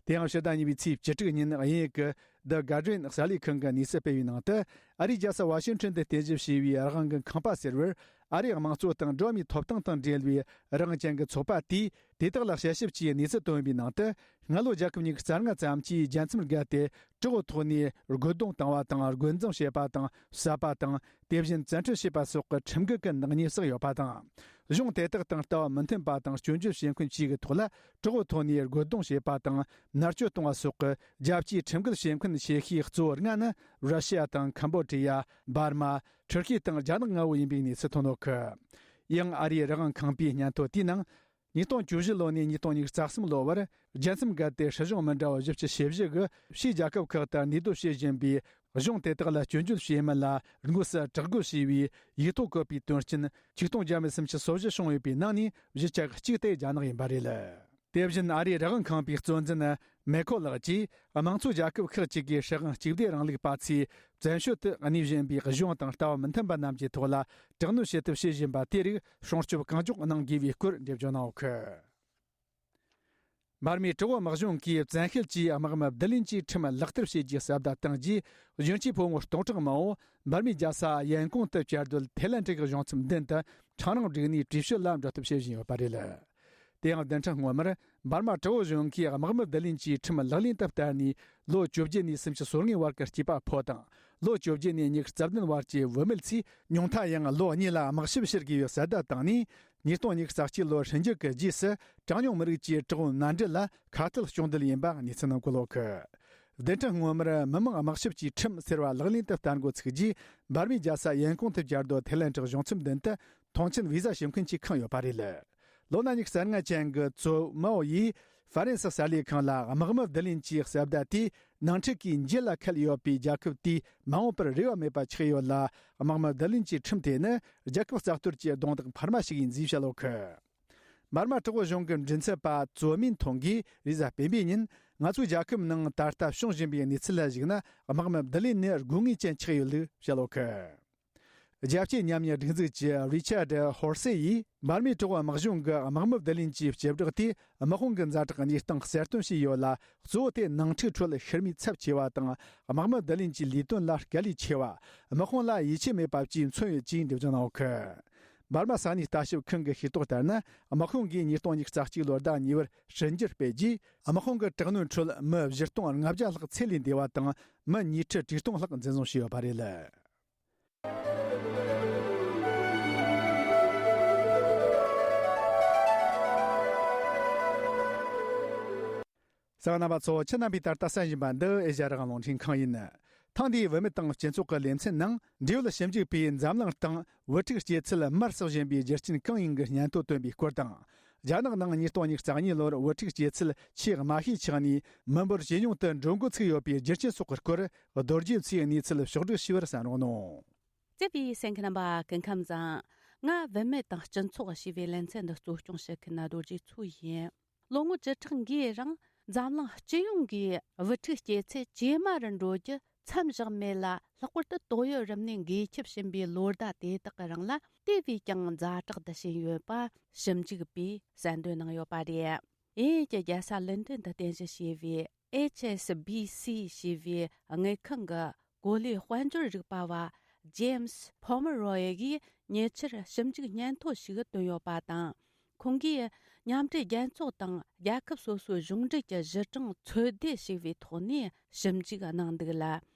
དེ་ཡང་ཕྱི་ཟླ་གཉིས་པའི་ཚེས་བཅུ་དྲུག་ཉིན་དབྱིན་ཡུལ་གྱི་The Guardian གསར་ལས་ཁང་གིས་གནས་ཚུལ་སྤེལ་བའི་ནང་དུ། ཨ་རིའི་རྒྱལ་ས་ཝ་ཤིང་ཊོན་དུ་རྟེན་གཞི་བྱས་པའི་རང་དབང་གི་ཁང་པ་ཟེར་བར། ཨ་རིའི་དམངས་གཙོ་དང་འགྲོ་བ་མིའི་ཐོབ་ཐང་དང་འབྲེལ་བའི་རང་དབང་ཅན་གྱི་ཚོགས་པ་དེས་དེ་དག་ལ་དཔྱད་ཞིབ་ཀྱིས་གནས་ཚུལ་བཏོན་པའི་ནང་དུ། སྔ་ལོ་རྒྱལ་ཁབ་ཉི་ཤུ་རྩ་ལྔ་ཙམ་གྱིས་རྒྱལ་མཚམས་བརྒལ་ཏེ་དྲག་པོའི་ཐོག་ནས་རྒོལ་རྡུང་བཏང་བ་དང་། རྒོལ་འཛིང་བྱས་པ་དང་། བསད་པ་དང་། དེ་བཞིན་བཙན་ཁྲིད་བྱས་པ་སོགས་ཀྱི་ཁྲིམས་འགལ་གྱི་ནག་ཉེས་བསགས་ཡོད་པ་དང་། གཞུང་དེ་དག་དང་ལྟ་བ་མི་མཐུན་པ་དང་སྐྱོན་བརྗོད་བྱེད་མཁན་བཅས་ཀྱི་ཐོག་ལ་དྲག་པོའི་ཐོག་ནས་རྒོལ་རྡུང་བྱས་པ་དང་། མནར་གཅོད་གཏོང་བ་སོགས་ཀྱི་རྒྱལ་སྤྱིའི་ཁྲིམས་འགལ་བྱེད་མཁན་ཆེ་ཤོས་གཙོ་བོ་ལྔ་ནི་ར་ཤི་ཡ་དང་། ཁམ་བོ་ཌི་ཡ། འབར་མ། ཐུར་ཁེ་དང་རྒྱ་ནག་ལྔ་བོ་ཡིན་པའི་གནས་ཚུལ་ཐོན་ཡོད་གི། ཡང་ཨ་རིའི་རང་དབང་ཁང་པའི་སྙན་ཐོ་དེའི་ནང་། ཉིས་སྟོང་བཅུ་བཞི་ལོ་ནས་ཉིས་སྟོང་ཉི་ཤུ་རྩ་གསུམ་ལོ་བར། རྒྱལ་མཚམས་བརྒལ་ཏེ་སྲིད་གཞུང་མི་འདྲ་བ་བཞི་བཅུ་ཞེ་བཞི་གིས་ཕྱིའི་རྒྱལ་ཁབ་ཁག་ཏུ་གནས་སྡོད་བྱེད་བཞིན་པའི་གཞུང་དེ་དག་ལ་སྐྱོན་བརྗོད་བྱེད་མིན་ལ་དངོས་སུ་དྲག་རྒོལ་བྱས་པའི་ཡིག་ཐོག་བཀོད་པའི་དོན་རྐྱེན་ཆིག་སྟོང་བརྒྱ་མེད་སུམ་ཅུ་སོ་བཞི་བྱུང་ཡོད་པའི་ནང་ནས་བཞི་ཆ་གཅིག་དེ་རྒྱ་ནག་ཡིན་པ་རེད། དེ་བཞིན་ཨ་རིའི་རང་དབང་ཁང་པའི་གཙོ་འཛིན་མེ་ཁོ་ལགས་ཀྱིས། དམངས་གཙོ་རྒྱལ་ཁབ་ཁག་ཅིག་གིས་སྲིད་དབང་གཅིག་སྡུད་རིང་ལུགས་པ་ཚོས་བཙན་བྱོལ་དུ་གནས་བཞིན་པའི་གཞུང་དང་ལྟ་བ་མི་མཐུན་པ་རྣམས་ཀྱི་ཐོག་ལ་དྲག་གནོན་བྱེད་ཐབས་བྱེད་བཞིན་པ་དེ་རིགས་སྲུང་སྐྱོབ་གང་མགྱོགས་གནང་དགོས་པའི་སྐོར་འགྲེལ་བརྗོད་གནང་ཡོད་གི། འབར་མའི་དྲག་པོ་དམག་གཞུང་གིས་བཙན་ཤེད་ཀྱིས་དམག་མི་བསྡུ་ལེན་གྱི་ཁྲིམས་ལག་བསྟར་བྱེད་རྒྱུའི་ཞབས་བརྡ་བཏང་རྗེས། གཞོན་སྐྱེས་ཕོ་མོ་སྟོང་ཕྲག་མང་པོ་འབར་མའི་རྒྱལ་ས་ཡན་ཀོང་དུ་བཅའ་སྡོད་ཐའི་ལན་ཀྲིག་གཞུང་ཚབ་མདུན་དུ་ཁྲང་རིང་བསྒྲིགས་ནས་བྲོས་བྱོལ་ལ་འགྲོ་ཐབས་བྱེད་བཞིན་ཡོད་པ་རེད། དེ་ཡང་བདུན་ཕྲག་སྔོན་མར་འབར་མ་དྲག་པོ་གཞུང་གིས་དམག་མི་བསྡུ་ལེན་གྱི་ཁྲིམས་ལག་ལེན་དུ་བསྟར་ནས་ལོ་བཅོ་བརྒྱད་ནས་སུམ་ཅུ་སོ་ལྔའི་བར་གྱི་སྐྱེས་པ་ཕོ་དང་། ལོ་བཅོ་བརྒྱད་ནས་ཉི་ཤུ་རྩ་བདུན་བར་གྱི་བུད་མེད་ཚོས་ཉུང་མཐའ་ཡང་ལོ་གཉིས་ལ་དམག་ཞབས་ཕྱིར་དགོས་པའི་ཞབས་བརྡ་བཏང་ནས། ཉིས་སྟོང་ཉི་ཤུ་རྩ་གཅིག་ལོར་ཧྲིན་ཇི་གི་རྗེས་སུ་གྲངས་ཉུང་མི་རིགས་ཀྱི་དྲག་པོའི་མནའ་འབྲེལ་ལ་ཁ་གཏད་གཅོག་འདོད་ཡིན་པ་གནས་ཚུལ་ནང་འཁོད་ཡོད་གི། བདུན་ཕྲག་སྔོན་མར་མི་དམངས་དམག་ཞབས་ཀྱི་ཁྲིམས་ཟེར་བ་ལག་ལེན་དུ་བསྟར་འགོ་ཚུགས་རྗེས། འབར་མའི་རྒྱལ་ས་ཡན་ཀོང་དུ་བཅའ་སྡོད་ཐའི་ལན་ཀྲིག་གཞུང་ཚབ་མདུན་དུ་ཐོངས་མཆན་བི་ཟ་ཞུ་མཁན་གྱིས་ཁེངས་ཡོད་པ་རེད། ལོ་ན་ཉི་ཤུ་རྩ་ལྔ་ཅན་གྱི་ཙོ་མའོ་ཡིས་ཧྥ་རན་སི་གསར་ལས་ཁང་ལ། དམག་མི་བསྡུ་ལེན་གྱི་ཞབས་བརྡ་དེས་ནང་འཁྲུག་གི་འགྱེད་ལ་ཁད་ཡོད་པའི་རྒྱལ་ཁབ་དུས་མ་འོངས་པར་རེ་བ་མེད་པ་ཆགས་ཡོད་ལ། དམག་མི་བསྡུ་ལེན་གྱི་ཁྲིམས་དེ་ནི་རྒྱལ་ཁབ་རྩ་གཏོར་གྱི་རྡུང་རྡེག་འཕར་མ་ཞིག་ཡིན་ཞེས་བཤད་ཡོད་གི། འབར་མ་དྲག་པོ་གཞུང་གི་མགྲིན་ཚབ་པ་ཙོ་མིན་ཐོང་གིས་རེས་གཟའ་སྤེན་པའི་ཉིན། ང་ཚོའི་རྒྱལ་ཁབ་ནང་ད་ལྟ་བྱུང་བཞིན་པའི་གནས་ཚུལ་ལ་གཞིགས་ན། དམག་མི་བསྡུ་ལེན་ནི་དགོས་ངེས་ཅན་ཆགས་ཡོད་ལུགས་བཤད་ཡོད་གི། རྒྱལ་སྤྱིའི་ཉམས་ཉེས་སྒྲིག་འཛུགས་ཀྱི་རི་ཆར་ཌི་ཧོར་སེ་ཡིས། འབར་མའི་དྲག་པོ་དམག་གཞུང་གིས་དམག་མི་བསྡུ་ལེན་གྱི་བྱེ་བྲག་དེས་དམག་དཔུང་གི་ཛ་དྲག་གནས་སྟངས་གསལ་སྟོན་བྱས་ཡོད་ལ། གཙོ་བོ་དེ་ནང་འཁྲུག་ཁྲོད་ཤི་རྨས་ཚབས་ཆེ་བ་དང་། དམག་མི་བསྡུ་ལེན་གྱི་ལས་དོན་ལ་དཀའ་ལས་ཆེ་བ། དམག་དཔུང་ལ་ཡིད་ཆེས་མེད་པ་བཅས་མཚོན་ཡོད་ཅེས་འགྲེལ་བརྗོད་གནང་ཡོད་གི། འབར་མ་ས་གནས་ལྟ་ཞིབ་ཁང་གི་ཤེས་རྟོགས་ལྟར་ན། དམག་དཔུང་གིས་ཉིས་སྟོང་ཉི་ཤུ་རྩ་གཅིག་ལོར་ཟླ་གཉིས་པར་ཕྱི་འགྱུར་སྤེལ་རྗེས། དམག་དཔུང་གི་དྲག་གནོན་ཁྲོད་མི་བཞི་སྟོང་ལྔ་བརྒྱ་ལྷག་ཚེ་ལས་འདས་པ་དང་། མི་ཉིས་ཁྲི་དྲུག་སྟོང་ལྷག་འཛིན་བཟུང་བྱས་ཡོད་པ་རེད། གསན་པ་རྣམ་པ་ཚོ། ཁྱེད་རྣམ་པས་ད་ལྟ་གསན་བཞིན་པ་འདི་ཨེ་ཤ་ཡ་རང་དབང་རླུང་འཕྲིན་ཁང་ཡིན། ཐེངས་འདིའི་བུད་མེད་དང་སྤྱི་ཚོགས་ཀྱི་ལེ་ཚན་ནང་། འབྲེལ་ཡོད་ཞིབ་འཇུག་པས་འཛམ་གླིང་སྟེང་བུ་ཕྲུག་སྐྱེ་ཚུལ་མར་ཟག་བཞིན་པའི་རྒྱུ་རྐྱེན་གང་ཡིན་གྱི་སྙན་ཐོ་བཏོན་པའི་སྐོར་དང་། རྒྱ་ནག་ནང་ཉིས་སྟོང་ཉི་ཤུ་རྩ་གཉིས་ལོར་བུ་ཕྲུག་སྐྱེ་ཚུལ་ཆེས་དམའ་ཤོས་ཆགས་ནས་མི་འབོར་ཇེ་ཉུང་དུ་འགྲོ་འགོ་ཚུགས་ཡོད་པའི་རྒྱུ་རྐྱེན་སོགས་ཀྱི་སྐོར། རྡོ་རྗེ་མཚོས་གནས་ཚུལ་ཕྱོགས་བསྒྲིགས་ཞུས་པར་གསན་རོགས་གནང་། བརྩེ་བའི་གསན་མཁན་རྣམ་པ། སྐུ་ཁམས་བཟང་། ང་བུད་མེད་དང་སྤྱི་ཚོགས་ཞེས་པའི་ལེ་ཚན་འདི་གཙོ་སྐྱོང་བྱེད་མཁན་རྡོ་རྗེ་མཚོ་ཡིན། ལོ་ངོ་བཅུ་ཕྲག་འགའི་རིང་འཛམ་གླིང་སྤྱི་ཡོངས་ཀྱི་བུ་ཕྲུག་སྐྱེ་ཚད་ཇེ་དམའ་རུ་འགྲོ་རྒྱུ་མཚམས་བཞག་མེད་ལ། ལྷག་པར་དུ་ཏོག་དབྱིབས་རིམས་ནད་འགོས་ཁྱབ་བཞིན་པའི་ལོ་ཟླ་དེ་དག་གི་རིང་ལ། དེ་བས་ཀྱང་ཛ་དྲག་ཏུ་ཕྱིན་ཡོད་པ་ཞིབ་འཇུག་པས་གསལ་འདོན་གནང་ཡོད་པ་རེད། དབྱིན་ཡུལ་གྱི་རྒྱལ་ས་ལོན་ཏོན་དུ་རྟེན་གཞི་བྱས་པའི་ཨེཆ་ཨེས་བྷི་སི་ཞེས་པའི་དངུལ་ཁང་གི་གོ་ལའི་དཔལ་འབྱོར་རིག་པ་བ་ཇེམ་སི་ཕོ་མི་རོ་ཡི་གིས། ཉེ་ཆར་ཞིབ་འཇུག་སྙན་ཐོ་ཞིག་བཏོན་ཡོད་པ་དང་། ཁོང་གིས་མཉམ་འབྲེལ་རྒྱལ་ཚོགས་དང་རྒྱལ་ཁབ་སོ་སོའི་གཞུང་འབྲེལ་གྱི་གཞི་གྲངས་ཚོད་ལྟ་བྱས་པའི་ཐོག་ནས་ཞིབ་འཇུག་གནང་འདུག་ལ།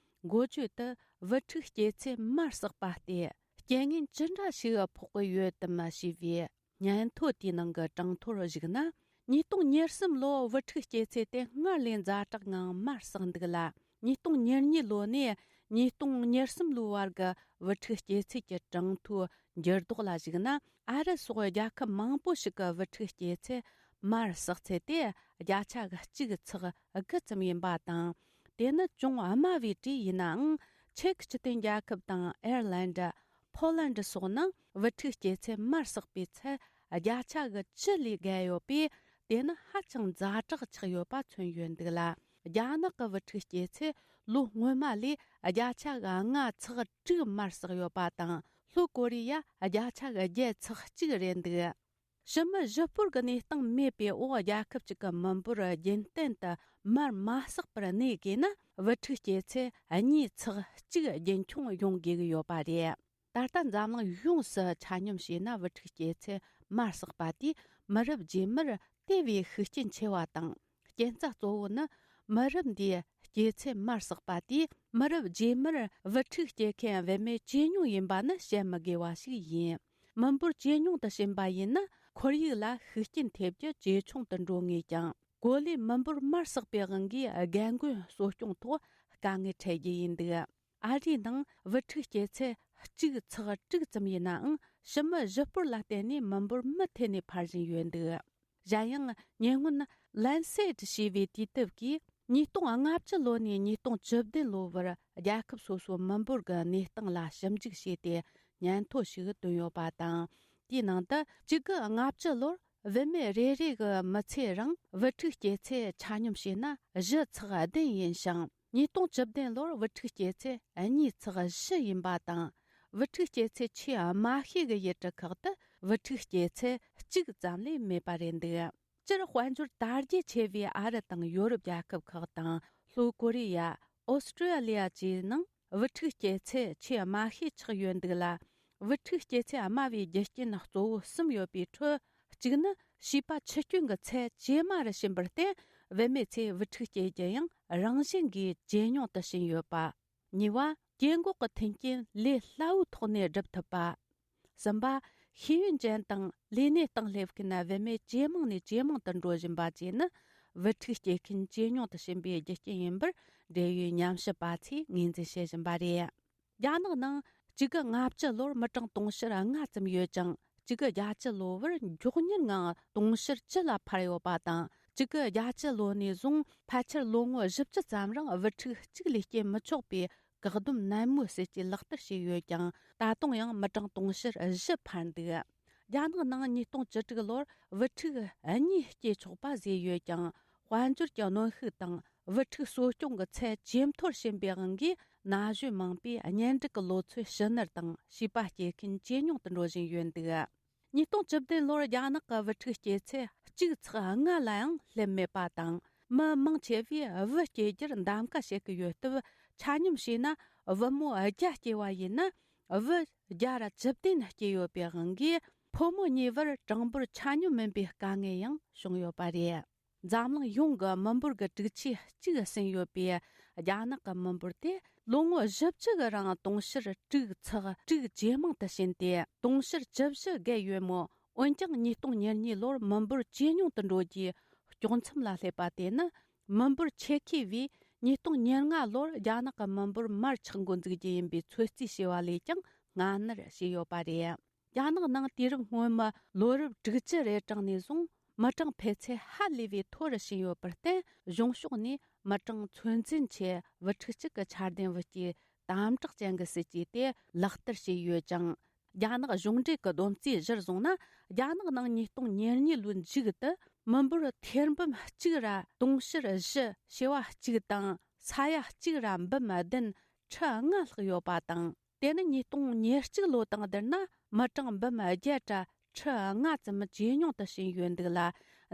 འགོ་བརྗོད་དུ་བུ་ཕྲུག་སྐྱེས་ཚེ་མར་བསྲེགས་པ་སྟེ་རྐྱེན་ངན་ཅི་འདྲ་ཞིག་ཕོག་གི་ཡོད་དམ་ཞེས་པའི་སྙན་ཐོ་དེའི་ནང་གི་གྲངས་ཐོར་གཞིགས་ན། ཉིས་སྟོང་ཉེར་གསུམ་ལོ་བུ་ཕྲུག་སྐྱེས་ཚེས་དེ་སྔར་ལས་ཛ་དྲག་ངང་མར་བསྲེགས་འདུག་ལ། ཉིས་སྟོང་ཉེར་གཉིས་ལོ་ནས་ཉིས་སྟོང་ཉེར་གསུམ་ལོའི་བར་གྱི་བུ་ཕྲུག་སྐྱེས་ཚེས་ཀྱི་གྲངས་ཐོའི་འགྱུར་ལྡོག་ལ་གཞིགས་ན། ཨ་རི་སོགས་རྒྱལ་ཁབ་མང་པོ་ཞིག་གི་བུ་ཕྲུག་སྐྱེས་ཚེས་མར་བསྲེགས་ཚད་དེ་བརྒྱ་ཆ་གཅིག་ཚེག་དགུ་ཙམ་ཡིན་པ་དང་། དེ་ནི་ཅུང་དམའ་བའི་གྲས་ཡིན་ནའང་། ཅེཀ་སྤྱི་མཐུན་རྒྱལ་ཁབ་དང་ཨེར་ལན་ཌ། ཕོ་ལན་ཌ་སོགས་ནང་བུ་ཕྲུག་སྐྱེས་ཚེས་མར་བསྲེགས་པའི་ཚད་བརྒྱ་ཆ་གི་བཅུ་ལས་བརྒལ་ཡོད་པས། དེ་ནི་ཧ་ཅང་ཛ་དྲག་ཆགས་ཡོད་པ་མཚོན་ཡོད་འདུག་ལ། རྒྱ་ནག་གི་བུ་ཕྲུག་སྐྱེས་ཚེས་ལོ་སྔོན་མ་ལས་བརྒྱ་ཆ་གི་ལྔ་ཚེག་དྲུག་མར་བསྲེགས་ཡོད་པ་དང་། ལྷོ་ཀོ་རི་ཡ་བརྒྱ་ཆ་གི་བརྒྱད་ཚེག་གཅིག་རེད་འདུག་ཕྱི་མི་གཞིས་སྤོར་གྱི་གནས་སྟངས་མེད་པའི་འོག་རྒྱལ་ཁབ་ཅིག་གི་མི་འབོར་རྒྱུན་གཏན་དུ་མར་མ་བསྲེགས་པར་གནས་དགོས་ན། བུ་ཕྲུག་སྐྱེས་ཚེས་གཉིས་ཚེག་གཅིག་རྒྱུན་འཁྱོངས་ཡོང་དགོས་ཀྱི་ཡོད་པ་རེད། ད་ལྟ་འཛམ་གླིང་ཡོངས་སུ་ཆ་སྙོམས་བྱས་ན། བུ་ཕྲུག་སྐྱེས་ཚེས་མར་བསྲེགས་པ་དེས་མི་རབས་རྗེས་མར་དེ་བས་ཤུགས་རྐྱེན་ཆེ་བ་དང་། རྐྱེན་རྩ་གཙོ་བོ་ནི། མི་རབས་འདིའི་སྐྱེས་ཚེས་མར་བསྲེགས་པ་དེས་མི་རབས་རྗེས་མར་བུ་ཕྲུག་སྐྱེ་མཁན་བུད་མེད་ཇེ་ཉུང་ཡིན་པ་ནི་བཤད་མི་དགོས་པ་ཞིག་ཡིན། མི་འབོར་ཇེ་ཉུང་དུ་ཕྱིན་པ་ཡིན་ན། ཁོར་ཡུག་ལ་ཤུགས་རྐྱེན་ཐེབས་རྒྱུ་ཇེ་ཆུང་དུ་འགྲོ་ངེས་ཀྱང་། གོ་ལའི་མི་འབོར་མར་བསྲེགས་པའི་དབང་གིས་རྒན་རྒོན་གསོ་སྐྱོང་ཐོག་དཀའ་ངལ་འཕྲད་རྒྱུ་ཡིན་འདུག་ཨ་རིའི་ནང་བུ་ཕྲུག་སྐྱེས་ཚེས་གཅིག་ཚེག་དྲུག་ཙམ་ཡིན་ནའང་། ཕྱི་མི་གཞིས་སྤོར་ལ་བརྟེན་ནས་མི་འབོར་མུ་མཐུད་ནས་འཕར་བཞིན་ཡོད་འདུག་གཞན་ཡང་། ཉེ་སྔོན་Lancet ཞེས་པའི་དུས་དེབ་ཀྱིས་ཉིས་སྟོང་ལྔ་བཅུ་ལོ་ནས་ཉིས་སྟོང་བཅུ་བདུན་ལོ་བར་རྒྱལ་ཁབ་སོ་སོའི་མི་འབོར་གྱི་གནས་སྟངས་ལ་ཞིབ་འཇུག་བྱས་ཏེ། སྙན་ཐོ་ཞིག་བཏོན་ཡོད་པ་དང་། དེའི་ནང་དུ་གཅིག་དགུ་ལྔ་བཅུ་ལོར་བུད་མེད་རེ་རེ་གི་མི་ཚེ་རིང་བུ་ཕྲུག་སྐྱེས་ཚེས་ཆ་སྙོམས་བྱས་ན་བཞི་ཚེག་བདུན་ཡིན་ཞིང་། ཉིས་སྟོང་བཅུ་བདུན་ལོར་བུ་ཕྲུག་སྐྱེས་ཚེས་གཉིས་ཚེག་བཞི་ཡིན་པ་དང་། བུ་ཕྲུག་སྐྱེས་ཚེས་ཆེས་དམའ་ཤོས་ཀྱི་ཡུལ་གྲུ་ཁག་ཏུ་བུ་ཕྲུག་སྐྱེས་ཚེས་གཅིག་ཙམ་ལས་མེད་པ་རེད་འདུག་སྤྱིར་དཔལ་འབྱོར་དར་རྒྱས་ཆེ་བའི་ཨ་རི་དང་ཡོ་རོབ་རྒྱལ་ཁབ་ཁག་དང་། ལྷོ་ཀོ་རི་ཡ། ཨོ་སི་ཀྲི་ཡ་ལི་ཡ་བཅས་ནང་བུ་ཕྲུག་སྐྱེས་ཚེས་ཆེས་དམའ་ཤོས་ཆགས་ཡོད་འདུག་ལ། བུ་ཕྲུག་སྐྱེས་ཚེས་དམའ་བའི་རྒྱུ་རྐྱེན་གཙོ་བོ་གསུམ་ཡོད་པའི་ཁྲོད། གཅིག་ནི་བྱིས་པ་ཆུ་སྐྱོན་གྱི་ཚད་ཇེ་དམའ་རུ་ཕྱིན་པར་བརྟེན། བུད་མེད་ཚོས་བུ་ཕྲུག་སྐྱེ་རྒྱུ་ཡང་རང་བཞིན་གྱིས་ཇེ་ཉུང་དུ་ཕྱིན་ཡོད་པ། གཉིས་པ། སྐྱེ་འགོག་གི་མཐུན་རྐྱེན་ལས་སླ་བོའི་ཐོག་ནས་སྒྲུབ་ཐུབ་པ། གསུམ་པ། ཤེས་ཡོན་ཅན་དང་ལས་གནས་སྟེང་སླེབས་མཁན་བུད་མེད་ཇེ་མང་ནས་ཇེ་མང་དུ་འགྲོ་བཞིན་པ་བཅས་ནི། བུ་ཕྲུག་སྐྱེ་མཁན་ཇེ་ཉུང་དུ་ཕྱིན་པའི་རྒྱུ་རྐྱེན་ཡིན་པར། འབྲེལ་ཡོད་ཉམས་ཞིབ་པ་ཚོས་ངོས་འཛིན་བྱེད་བཞིན་པ་རེད། རྒྱ་ནག་ནང་གཅིག་དགུ་ལྔ་བཅུ་ལོར་མི་གྲངས་དུང་ཕྱུར་ལྔ་ཙམ་ཡོད་ཅིང་། གཅིག་དགུ་བརྒྱད་ཅུ་ལོ་བར་མགྱོགས་མྱུར་ངང་དུང་ཕྱུར་བཅུ་ལ་འཕར་ཡོད་པ་དང་། གཅིག་དགུ་བརྒྱད་ཅུ་ལོ་ནས་བཟུང་ཕལ་ཆེར་ལོ་ངོ་བཞི་བཅུ་ཙམ་རིང་བུ་ཕྲུག་གཅིག་ལས་སྐྱེ་མི་ཆོག་པའི་བཀག་སྡོམ་ནན་མོའི་སྲིད་ཇུས་ལག་བསྟར་བྱས་ཡོད་ཀྱང་། ད་དུང་ཡང་མི་གྲངས་དུང་ཕྱུར་བཞི་འཕར་འདུག་རྒྱ་ནག་ནང་ཉིས་སྟོང་བཅུ་དྲུག་ལོར་བུ་ཕྲུག་གཉིས་སྐྱེ་ཆོག་པ་བཟོས་ཡོད་ཀྱང་། དཔལ་འབྱོར་གྱི་གནོན་ཤུགས་དང་། བུ་ཕྲུག་གསོ་སྐྱོང་གི་ཚད་ཇེ་མཐོར་ཕྱིན་པའི་དབང་གིས། ན་གཞོན་མང་པོས་གཉེན་སྒྲིག་གི་ལོ་ཚོད་ཕྱི་ནར་དང་། བྱིས་པ་སྐྱེ་མཁན་ཇེ་ཉུང་དུ་འགྲོ་བཞིན་ཡོད་འདུག་ཉིས་སྟོང་བཅུ་བདུན་ལོར་རྒྱ་ནག་གི་བུ་ཕྲུག་སྐྱེ་ཚེས་གཅིག་ཚེག་ལྔ་ལ་ཡང་སླེབས་མེད་པ་དང་། མི་མང་ཆེ་བས་བུ་སྐྱེ་རྒྱུར་གདམ་ག་བྱེད་ཀྱི་ཡོད་སྟབས། ཆ་སྙོམས་བྱས་ན། བུ་མོ་བརྒྱ་སྐྱེ་བ་ཡིན་ན། བུ་བརྒྱ་ར་བཅུ་བདུན་སྐྱེ་ཡོད་པའི་དབང་གིས། ཕོ་མོ་གཉིས་བར་གྲངས་འབོར་ཆ་སྙོམས་མིན་པའི་དཀའ་ངལ་ཡང་བྱུང་ཡོད་པ་རེད། འཛམ་གླིང་ཡོངས་ཀྱི་མི་འབོར་གྱི་དྲུག་ཆའི་གཅིག་ཟིན་ཡོད་པའི་རྒྱ་ནག་གི་མི་འབོར་དེ། ལོ་ངོ་བཞི་བཅུ་གི་རིང་དུང་ཕྱུར་དྲུག་ཚེག་དྲུག་ཇེ་མང་དུ་ཕྱིན་ཏེ། དུང་ཕྱུར་བཅུ་བཞི་བརྒལ་ཡོད་མོད། འོན་ཀྱང་། ཉིས་སྟོང་ཉེར་གཉིས་ལོར་མི་འབོར་ཇེ་ཉུང་དུ་འགྲོ་རྒྱུའི་དཀྱོག་མཚམས་ལ་སླེབས་པ་དེ་ནི། མི་འབོར་ཆེ་ཤོས་བས་ཉིས་སྟོང་ཉེར་ལྔ་ལོར་རྒྱ་ནག་གི་མི་འབོར་མར་ཆག་འགོ་འཛུགས་རྒྱུ་ཡིན་པའི་ཚོད་རྩིས་བྱས་པ་ལས་ཀྱང་སྔ་ནར་བྱས་ཡོད་པ་རེད། རྒྱ་ནག་ནང་དུས་རབས་སྔོན་མའི་ལོ་རབས་དྲུག་ཅུ་རེ་གྲངས་ནས་བཟུང་མི་གྲངས་འཕེལ་ཚད་ཧ་ལས་པའི་མཐོ་རུ་ཕྱིན་ཡོད་པར་བརྟེན། གཞུང་ཕྱོགས་ནས་མི་གྲངས་ཚོད་འཛིན་ཆེད་བུ་ཕྲུག་གཅིག་གི་ཆ་ལྡན་བུ་སྐྱེས་དམ་དྲག་ཅན་གྱི་སྲིད་ཇུས་དེ་ལག་བསྟར་བྱས་ཡོད་ཅིང་། རྒྱ་ནག་གཞུང་འབྲེལ་གྱི་བསྡོམས་རྩིས་གཞིར་བཟུང་ན། རྒྱ་ནག་ནང་ཉིས་སྟོང་ཉེར་གཉིས་ལོའི་མཇུག་ཏུ་མི་འབོར་ཐེར་འབུམ་གཅིག་ར་དུང་ཕྱུར་བཞི་བྱེ་བ་གཅིག་དང་ས་ཡ་གཅིག་ར་འབུམ་བདུན་ཁྲི་ལྔ་ལྷག་ཡོད་པ་དང་། དེ་ནི་ཉིས་སྟོང་ཉེར་གཅིག་ལོ་དང་བསྡུར་ན། མི་གྲངས་འབུམ་བརྒྱད་ར་ཁྲི་ལྔ་ཙམ་ཇེ་ཉུང་དུ་ཕྱིན་ཡོད་འདུག་ལ།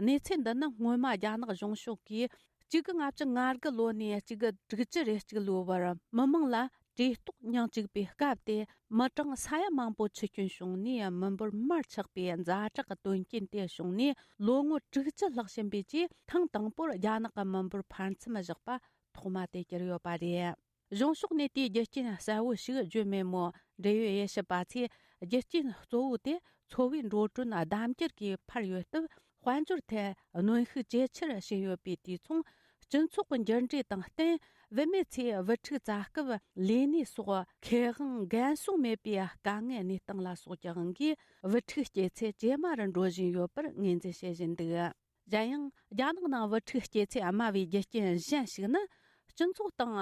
གནས་ཚུལ་འདི་ནི་སྔོན་མ་རྒྱ་ནག་གཞུང་ཕྱོགས་ཀྱིས་གཅིག་དགུ་ལྔ་བཅུ་ང་དགུ་ལོ་ནས་གཅིག་དགུ་དྲུག་ཅུ་རེ་གཅིག་ལོའི་བར་མི་མང་ལ་ བཀྲེས་ལྟོགས་མྱང་བཅུག་པའི་སྐབས་དེ། མི་གྲངས་ས་ཡ་མང་པོ་འཆི་སྐྱོན་བྱུང་ནས། མི་འབོར་མར་ཆག་པའི་ཛ་དྲག་གི་དོན་རྐྱེན་དེ་བྱུང་ནས། ལོ་ངོ་དྲུག་ཅུ་ལྷག་ཕྱིན་པའི་རྗེས། ཐེངས་དང་པོར་རྒྱ་ནག་གི་མི་འབོར་འཕར་མཚམས་བཞག་པ་ཐོག་མ་དེ་གྱུར་ཡོད་པ་རེད། གཞུང་ཕྱོགས་ནས་དེའི་རྒྱུ་རྐྱེན་གསལ་བོ་ཞིག་བརྗོད་མེད་མོད། འབྲེལ་ཡོད་དབྱེ་ཞིབ་པ་ཚོས། རྒྱུ་རྐྱེན་གཙོ་བོ་དེ་འཚོ་བའི་འགྲོ་གྲོན་ལྡབ་འགྱུར་གྱིས་འཕར་ཡོད་སྟབས། དཔལ་འབྱོར་ཐད་གནོན་ཤུགས་ཇེ་ཆེར་ཕྱིན་ཡོད་པས། དུས་མཚུངས་སྤྱི་ཚོགས་ཀྱི་འགྱུར་འགྲོས་དང་བསྟུན། བུད་མེད་ཚོས་བུ་ཕྲུག་བཙའ་སྐབས་ལས་གནས་སོགས་ཁེ་དབང་འགན་སྲུང་མེད་པའི་དཀའ་ངལ་གནས་སྟངས་ལ་སོགས་ཀྱི་དབང་གིས། བུ་ཕྲུག་སྐྱེ་ཚད་ཇེ་དམའ་རུ་འགྲོ་བཞིན་ཡོད་པར་ངོས་འཛིན་བྱེད་བཞིན་འདུག། གཞན་ཡང་། རྒྱ་ནག་ནང་བུ་ཕྲུག་སྐྱེ་ཚད་དམའ་བའི་རྒྱུ་རྐྱེན་གཞན་ཞིག་ནི། སྤྱི་ཚོགས་དང་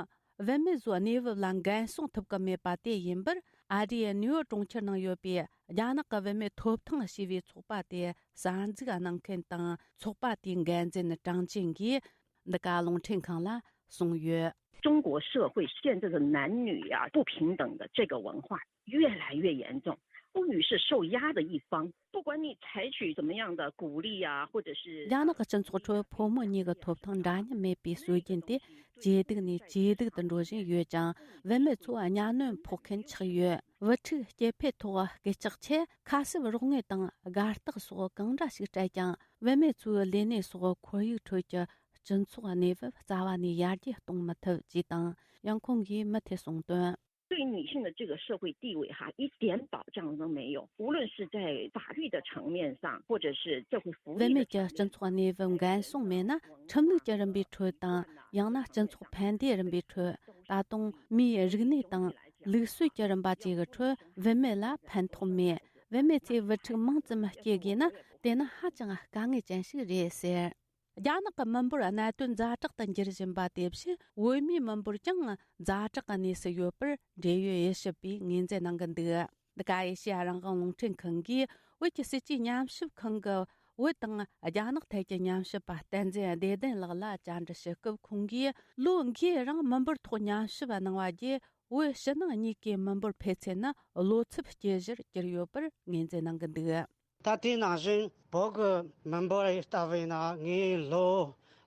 བུད་མེད་ཚོའི་གནས་བབ་ལ་འགན་སྲུང་ཐུབ་ཀྱི་མེད་པ་དེ་ཡིན་པར། ཨ་རིའི་ནེའུ་ཡོག་གྲོང་ཁྱེར་ནང་ཡོད་པའི་རྒྱ་ནག་གི་བུད་མེད་ཐོབ་ཐང་ཞེས་པའི་ཚོགས་པ་དེ་གསར་འཛུགས་གནང་མཁན་དང་། ཚོགས་པ་དེའི་འགན་འཛིན་ཀྲང་ཅིན་གྱིས་འདི་ག་རླུང་འཕྲིན་ཁང་ལ་གསུངས་ཡོད། 中国社会现在的男女啊不平等的这个文化越来越严重，妇女是受压的一方。不管你采取怎么样的鼓励啊，或者是 རྒྱ་ནག་གི་སྤྱི་ཚོགས་ཁྲོད་ཕོ་མོ་གཉིས་ཀྱི་ཐོབ་ཐང་འདྲ་མཉམ་མེད་པའི་སྲོལ་རྒྱུན་དེ་ཇེ་སྡུག་ནས་ཇེ་སྡུག་ཏུ་འགྲོ་བཞིན་ཡོད་ཅིང་། བུད་མེད་ཚོ་གཉའ་གནོན་ཕོག་མཁན་ཆགས་ཡོད། བུ་ཕྲུག་སྐྱེ་འཕེལ་ཐོག་སྐད་ཆག་ཆེད། ཁ་གསབ་རོགས་དངུལ་དང་དགའ་རྟགས་སོགས་གང་འདྲ་ཞིག་སྤྲད་ཀྱང་། བུད་མེད་ཚོའི་ལས་གནས་སོགས་ཁོར་ཡུག་ཁྲོད་ཀྱི་སྤྱི་ཚོགས་གནས་བབ་རྩ་བ་ནས་ཡར་རྒྱས་གཏོང་མི་ཐུབ་ཅེས་དང་། ཡང་ཁོང་གིས་མུ་མཐུད་གསུངས་དོན། 对女性的这个社会地位哈，一点保障都没有。无论是在法律的层面上，或者是社会福利的层面， བུད་མེད་ཀྱི་སྤྱི་ཚོགས་གནས་བབ་འགན་སྲུང་མེད་ན། ཁྲིམས་ལུགས་ཀྱི་རིམ་པའི་ཁྲོད་དང་། ཡང་ན་སྤྱི་ཚོགས་ཕན་བདེའི་རིམ་པའི་ཁྲོད། ད་དུང་མིའི་རིག་གནས་དང་ལུགས་སྲོལ་གྱི་རིམ་པ་བཅས་ཀྱི་ཁྲོད་བུད་མེད་ལ་ཕན་ཐོགས་མེད། བུད་མེད་ཚོས་བུ་ཕྲུག་མང་ཙམ་སྐྱེ་དགོས་ན། དེ་ནི་ཧ་ཅང་དཀའ་ངལ་ཅན་ཞིག་རེད་ཟེར། རྒྱ་ནག་གི་མི་འབོར་གནད་དོན་ཛ་དྲག་ཏུ་འགྱུར་བཞིན་པ་དེ་བཞིན། བུད་མེད་མི་འབོར་ཀྱང་ཛ་དྲག་གི་གནས་སུ་ཡོད་པར་འབྲེལ་ཡོད་དབྱེ་ཞིབ་པས་ངོས་འཛིན་གནང་གི་འདུག། འདི་ག་ཨེ་ཤེ་ཡ་རང་དབང་རླུང་འཕྲིན་ཁང་གིས་བོད་ཀྱི་སྲིད་ཇུས་ཉམས་ཞིབ་ཁང་གི་བོད་དང་རྒྱ་ནག་ཐད་ཀྱི་ཉམས་ཞིབ་པ་བསྟན་འཛིན་བདེ་ལྡན་ལགས་ལ་བཅར་འདྲི་ཞུ་སྐབས། ཁོང་གིས་ལོ་འགའི་རིང་མི་འབོར་ཐོག་ཉམས་ཞིབ་གནང་བ་བརྒྱུད། བོད་ཕྱི་ནང་གཉིས་ཀའི་མི་འབོར་འཕེལ་ཚད་ནི་བློ་འཚབ་སྐྱེ་གཞིར་གྱུར་ཡོད་པར་ངོས་འཛིན་གནང་གི་འདུག། ད་དེ་ནང་བཞིན་བོད་ཀྱི་མི་འབོར་ལྟ་བུ་ཡིན་ན། ངས་ལོ་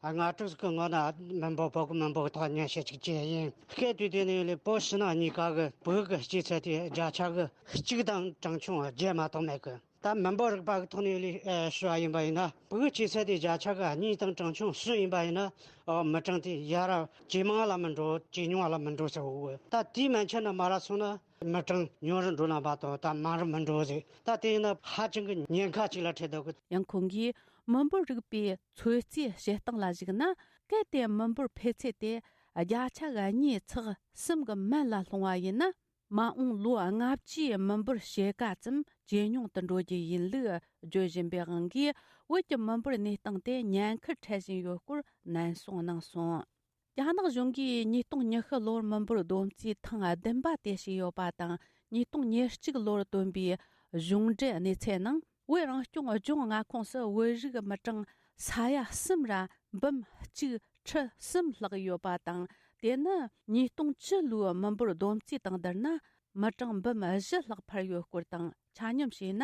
ལྔ་དྲུག་གི་སྔོན་ན་མི་འབོར། བོད་ཀྱི་མི་འབོར་ཐོག་ཉམས་ཞིབ་ཅིག་བྱས་ཡིན། སྐད་དུས་དེ་ནས་ལས་བོད་ཕྱི་ནང་གཉིས་ཀ་གི་བོད་ཀྱི་སྐྱེ་ཚད་དེ་བརྒྱ་ཆ་གི་གཅིག་དང་གྲངས་ཆུང་བརྒྱད་མ་གཏོགས་མེད་གི། ད་མི་འབོར་རིག་པ་གི་ཐོག་ནས་ལས་ཞུ་བ་ཡིན་པ་ཡིན་ན། བོད་ཀྱི་སྐྱེ་ཚད་དེ་བརྒྱ་ཆ་གི་གཉིས་དང་གྲངས་ཆུང་གསུམ་ཡིན་པ་ཡིན་ན། ཨོ། མི་གྲངས་དེ་ཡར་ཇེ་མང་ལ་མི་འགྲོ། ཇེ་ཉུང་ལ་མི་འགྲོ་ཟེར་བ། ད་དེའི་མན་ཆད་ན་མར་སོང་ན། མི་གྲངས་ཉུང་རུ་འགྲོ་ན་མ་གཏོགས་ད་མང་རུ་མི་འགྲོ་ཟེར། ད་དེ་ཡིན་ན་ཧ་ཅང་གི་ཉེན་ཁ་ཅིག་ལ་འཕྲད་འདུག་གི། ཡང་ཁོང་གིས་མི་འབོར་རིག་པའི་ཚོད་རྩིས་བྱེད་སྟངས་ལ་གཞིགས་ན། གལ་ཏེ་མི་འབོར་འཕེལ་ཚད་དེ་བརྒྱ་ཆ་གཉིས་ཚེག་གསུམ་གྱི་མན་ལ་ལྷུང་བ་ཡིན་ན། མ་འོངས་ལོ་ལྔ་བཅུའི་མི་འབོར་ཕྱེད་ཀ་ཙམ་ཇེ་ཉུང་དུ་འགྲོ་རྒྱུ་ཡིན་ལུགས་བརྗོད་བཞིན་པའི་དབང་གིས། བོད་ཀྱི་མི་འབོར་གནས་སྟངས་དེ་ཉེན་ཁར་འཕྲད་བཞིན་ཡོད་སྐོར་ནན་གསུངས་གནང་སོང་། རྒྱ་ནག་གཞུང་གིས་ཉིས་སྟོང་ཉི་ཤུ་ལོར་མི་འབོར་བསྡོམས་རྩིས་ཐེངས་བདུན་པ་དེ་བྱས་ཡོད་པ་དང་། ཉིས་སྟོང་ཉེར་གཅིག་ལོར་བཏོན་པའི་གཞུང་འབྲེལ་གནས་ཚད་ནང་། བོད་རང་སྐྱོང་ལྗོངས་མངའ་ཁོངས་སུ་བོད་རིགས་མི་གྲངས་ས་ཡ་གསུམ་ར་འབུམ་གཅིག་ཁྲི་གསུམ་ལྷག་ཡོད་པ་དང་། དེ་ནི་ཉིས་སྟོང་བཅུ་ལོའི་མི་འབོར་བསྡོམས་རྩིས་དང་བསྡུར་ན། མི་གྲངས་འབུམ་བཞི་ལྷག་འཕར་ཡོད་སྐོར་དང་། ཆ་སྙོམས་བྱས་ན།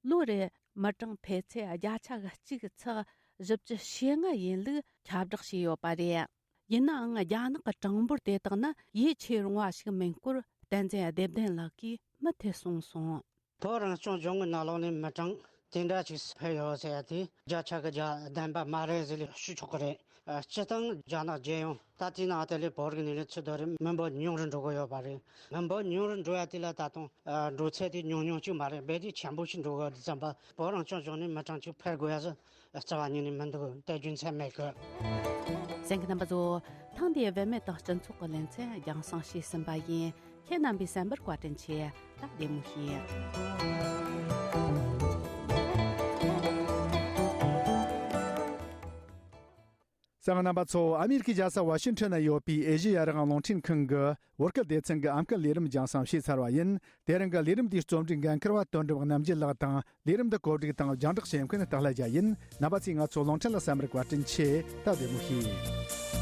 ལོ་རེར་མི་གྲངས་འཕེལ་ཚད་བརྒྱ་ཆ་གཅིག་ཚེག་བཞི་བཅུ་ཞེ་ལྔ་ཡིན་ལུགས་ཁྱབ་བསྒྲགས་བྱས་ཡོད་པ་རེད། ཡིན་ནའང་། རྒྱ་ནག་གི་གྲངས་འབོར་དེ་དག་ནི་ཡིད་ཆེས་རུང་བ་ཞིག་མིན་སྐོར་བསྟན་འཛིན་བདེ་ལྡན་ལགས་ཀྱིས་མུ་མཐུད་གསུངས་སོང་། བོད་རང་སྐྱོང་ལྗོངས་ཀྱི་ནང་ལོགས་ནས་མི་གྲངས་དེ་འདྲ་ཅིག་འཕེལ་ཡོད་ཟེར་ཡ་དེ་བརྒྱ་ཆ་གི་བརྒྱ་བདེན་པ་མ་རེད་ཟེར་ལས་ཞུ་ཆོག་གི་རེད། སྤྱིར་བཏང་རྒྱ་ནག་རྒྱལ་ཡོངས་ད་ལྟའི་ནང་དེ་ལས་བོད་རིགས་ནས་ལས་ཚུར་དོ་རེད། མི་འབོར་ཉུང་རུ་འགྲོ་གི་ཡོད་པ་རེད། མི་འབོར་ཉུང་རུ་འགྲོ་ཡ་དེ་ལ་ད་དུང་འགྲོ་ཚད་དེ་ཉུང་ཉུང་ཅིག་མ་རེད། རྦད་དེ་ཆེན་པོ་ཞིག་འགྲོ་གི་ཡོད་ཙམ་པ། བོད་རང་སྐྱོང་ལྗོངས་ནས་མི་གྲངས་ཅིག་འཕེལ་དགོས་ཡ་ཟེར་རྩ་བ་ཉིད་ནས་མི་འདུག། དེ་རྒྱུ་མཚན་མེད་གི། གསན་མཁན་རྣམ་པ་ཚོ། ཐེངས་འདིའི་བུད་མེད་དང་སྤྱི་ཚོགས་ཀྱི་ལེ་ཚན་རྒྱང་སྲིང་བྱས་ཟིན་པ་ཡིན། ཁྱེད་རྣམ་པས་གསན་པར་བཀའ་དྲིན་ཆེ། ད་བདེ་མོ་བྱོས། གསན་མཁན་རྣམ་པ་ཚོ། ཨ་མི་རི་ཀའི་རྒྱལ་ས་ཝ་ཤིང་ཊོན་ན་ཡོད་པའི་ཨེ་ཤེ་ཡ་རང་དབང་རླུང་འཕྲིན་ཁང་གི་བོད་སྐད་སྡེ་ཚན་གྱི་ཨམ་སྐད་ལས་རིམ་རྒྱང་སྲིང་བྱས་ཚར་བ་ཡིན། དེ་རིང་གི་ལས་རིམ་འདིའི་རྩོམ་སྒྲིག་འགན་འཁུར་བ་དོན་གྲུབ་རྣམ་རྒྱལ་ལགས་དང་། ལས་རིམ་འདི་གོ་སྒྲིག་དང་རྒྱང་བསྒྲགས་བྱེད་མཁན་སྟག་ལྷ་རྒྱལ་ཡིན། རྣམ་པ་ཚོས་ང་ཚོ་རླུང་འཕྲིན་ལ་གསན་པར་བཀའ་དྲིན་ཆེ། ད་བདེ་མོ་བྱོས།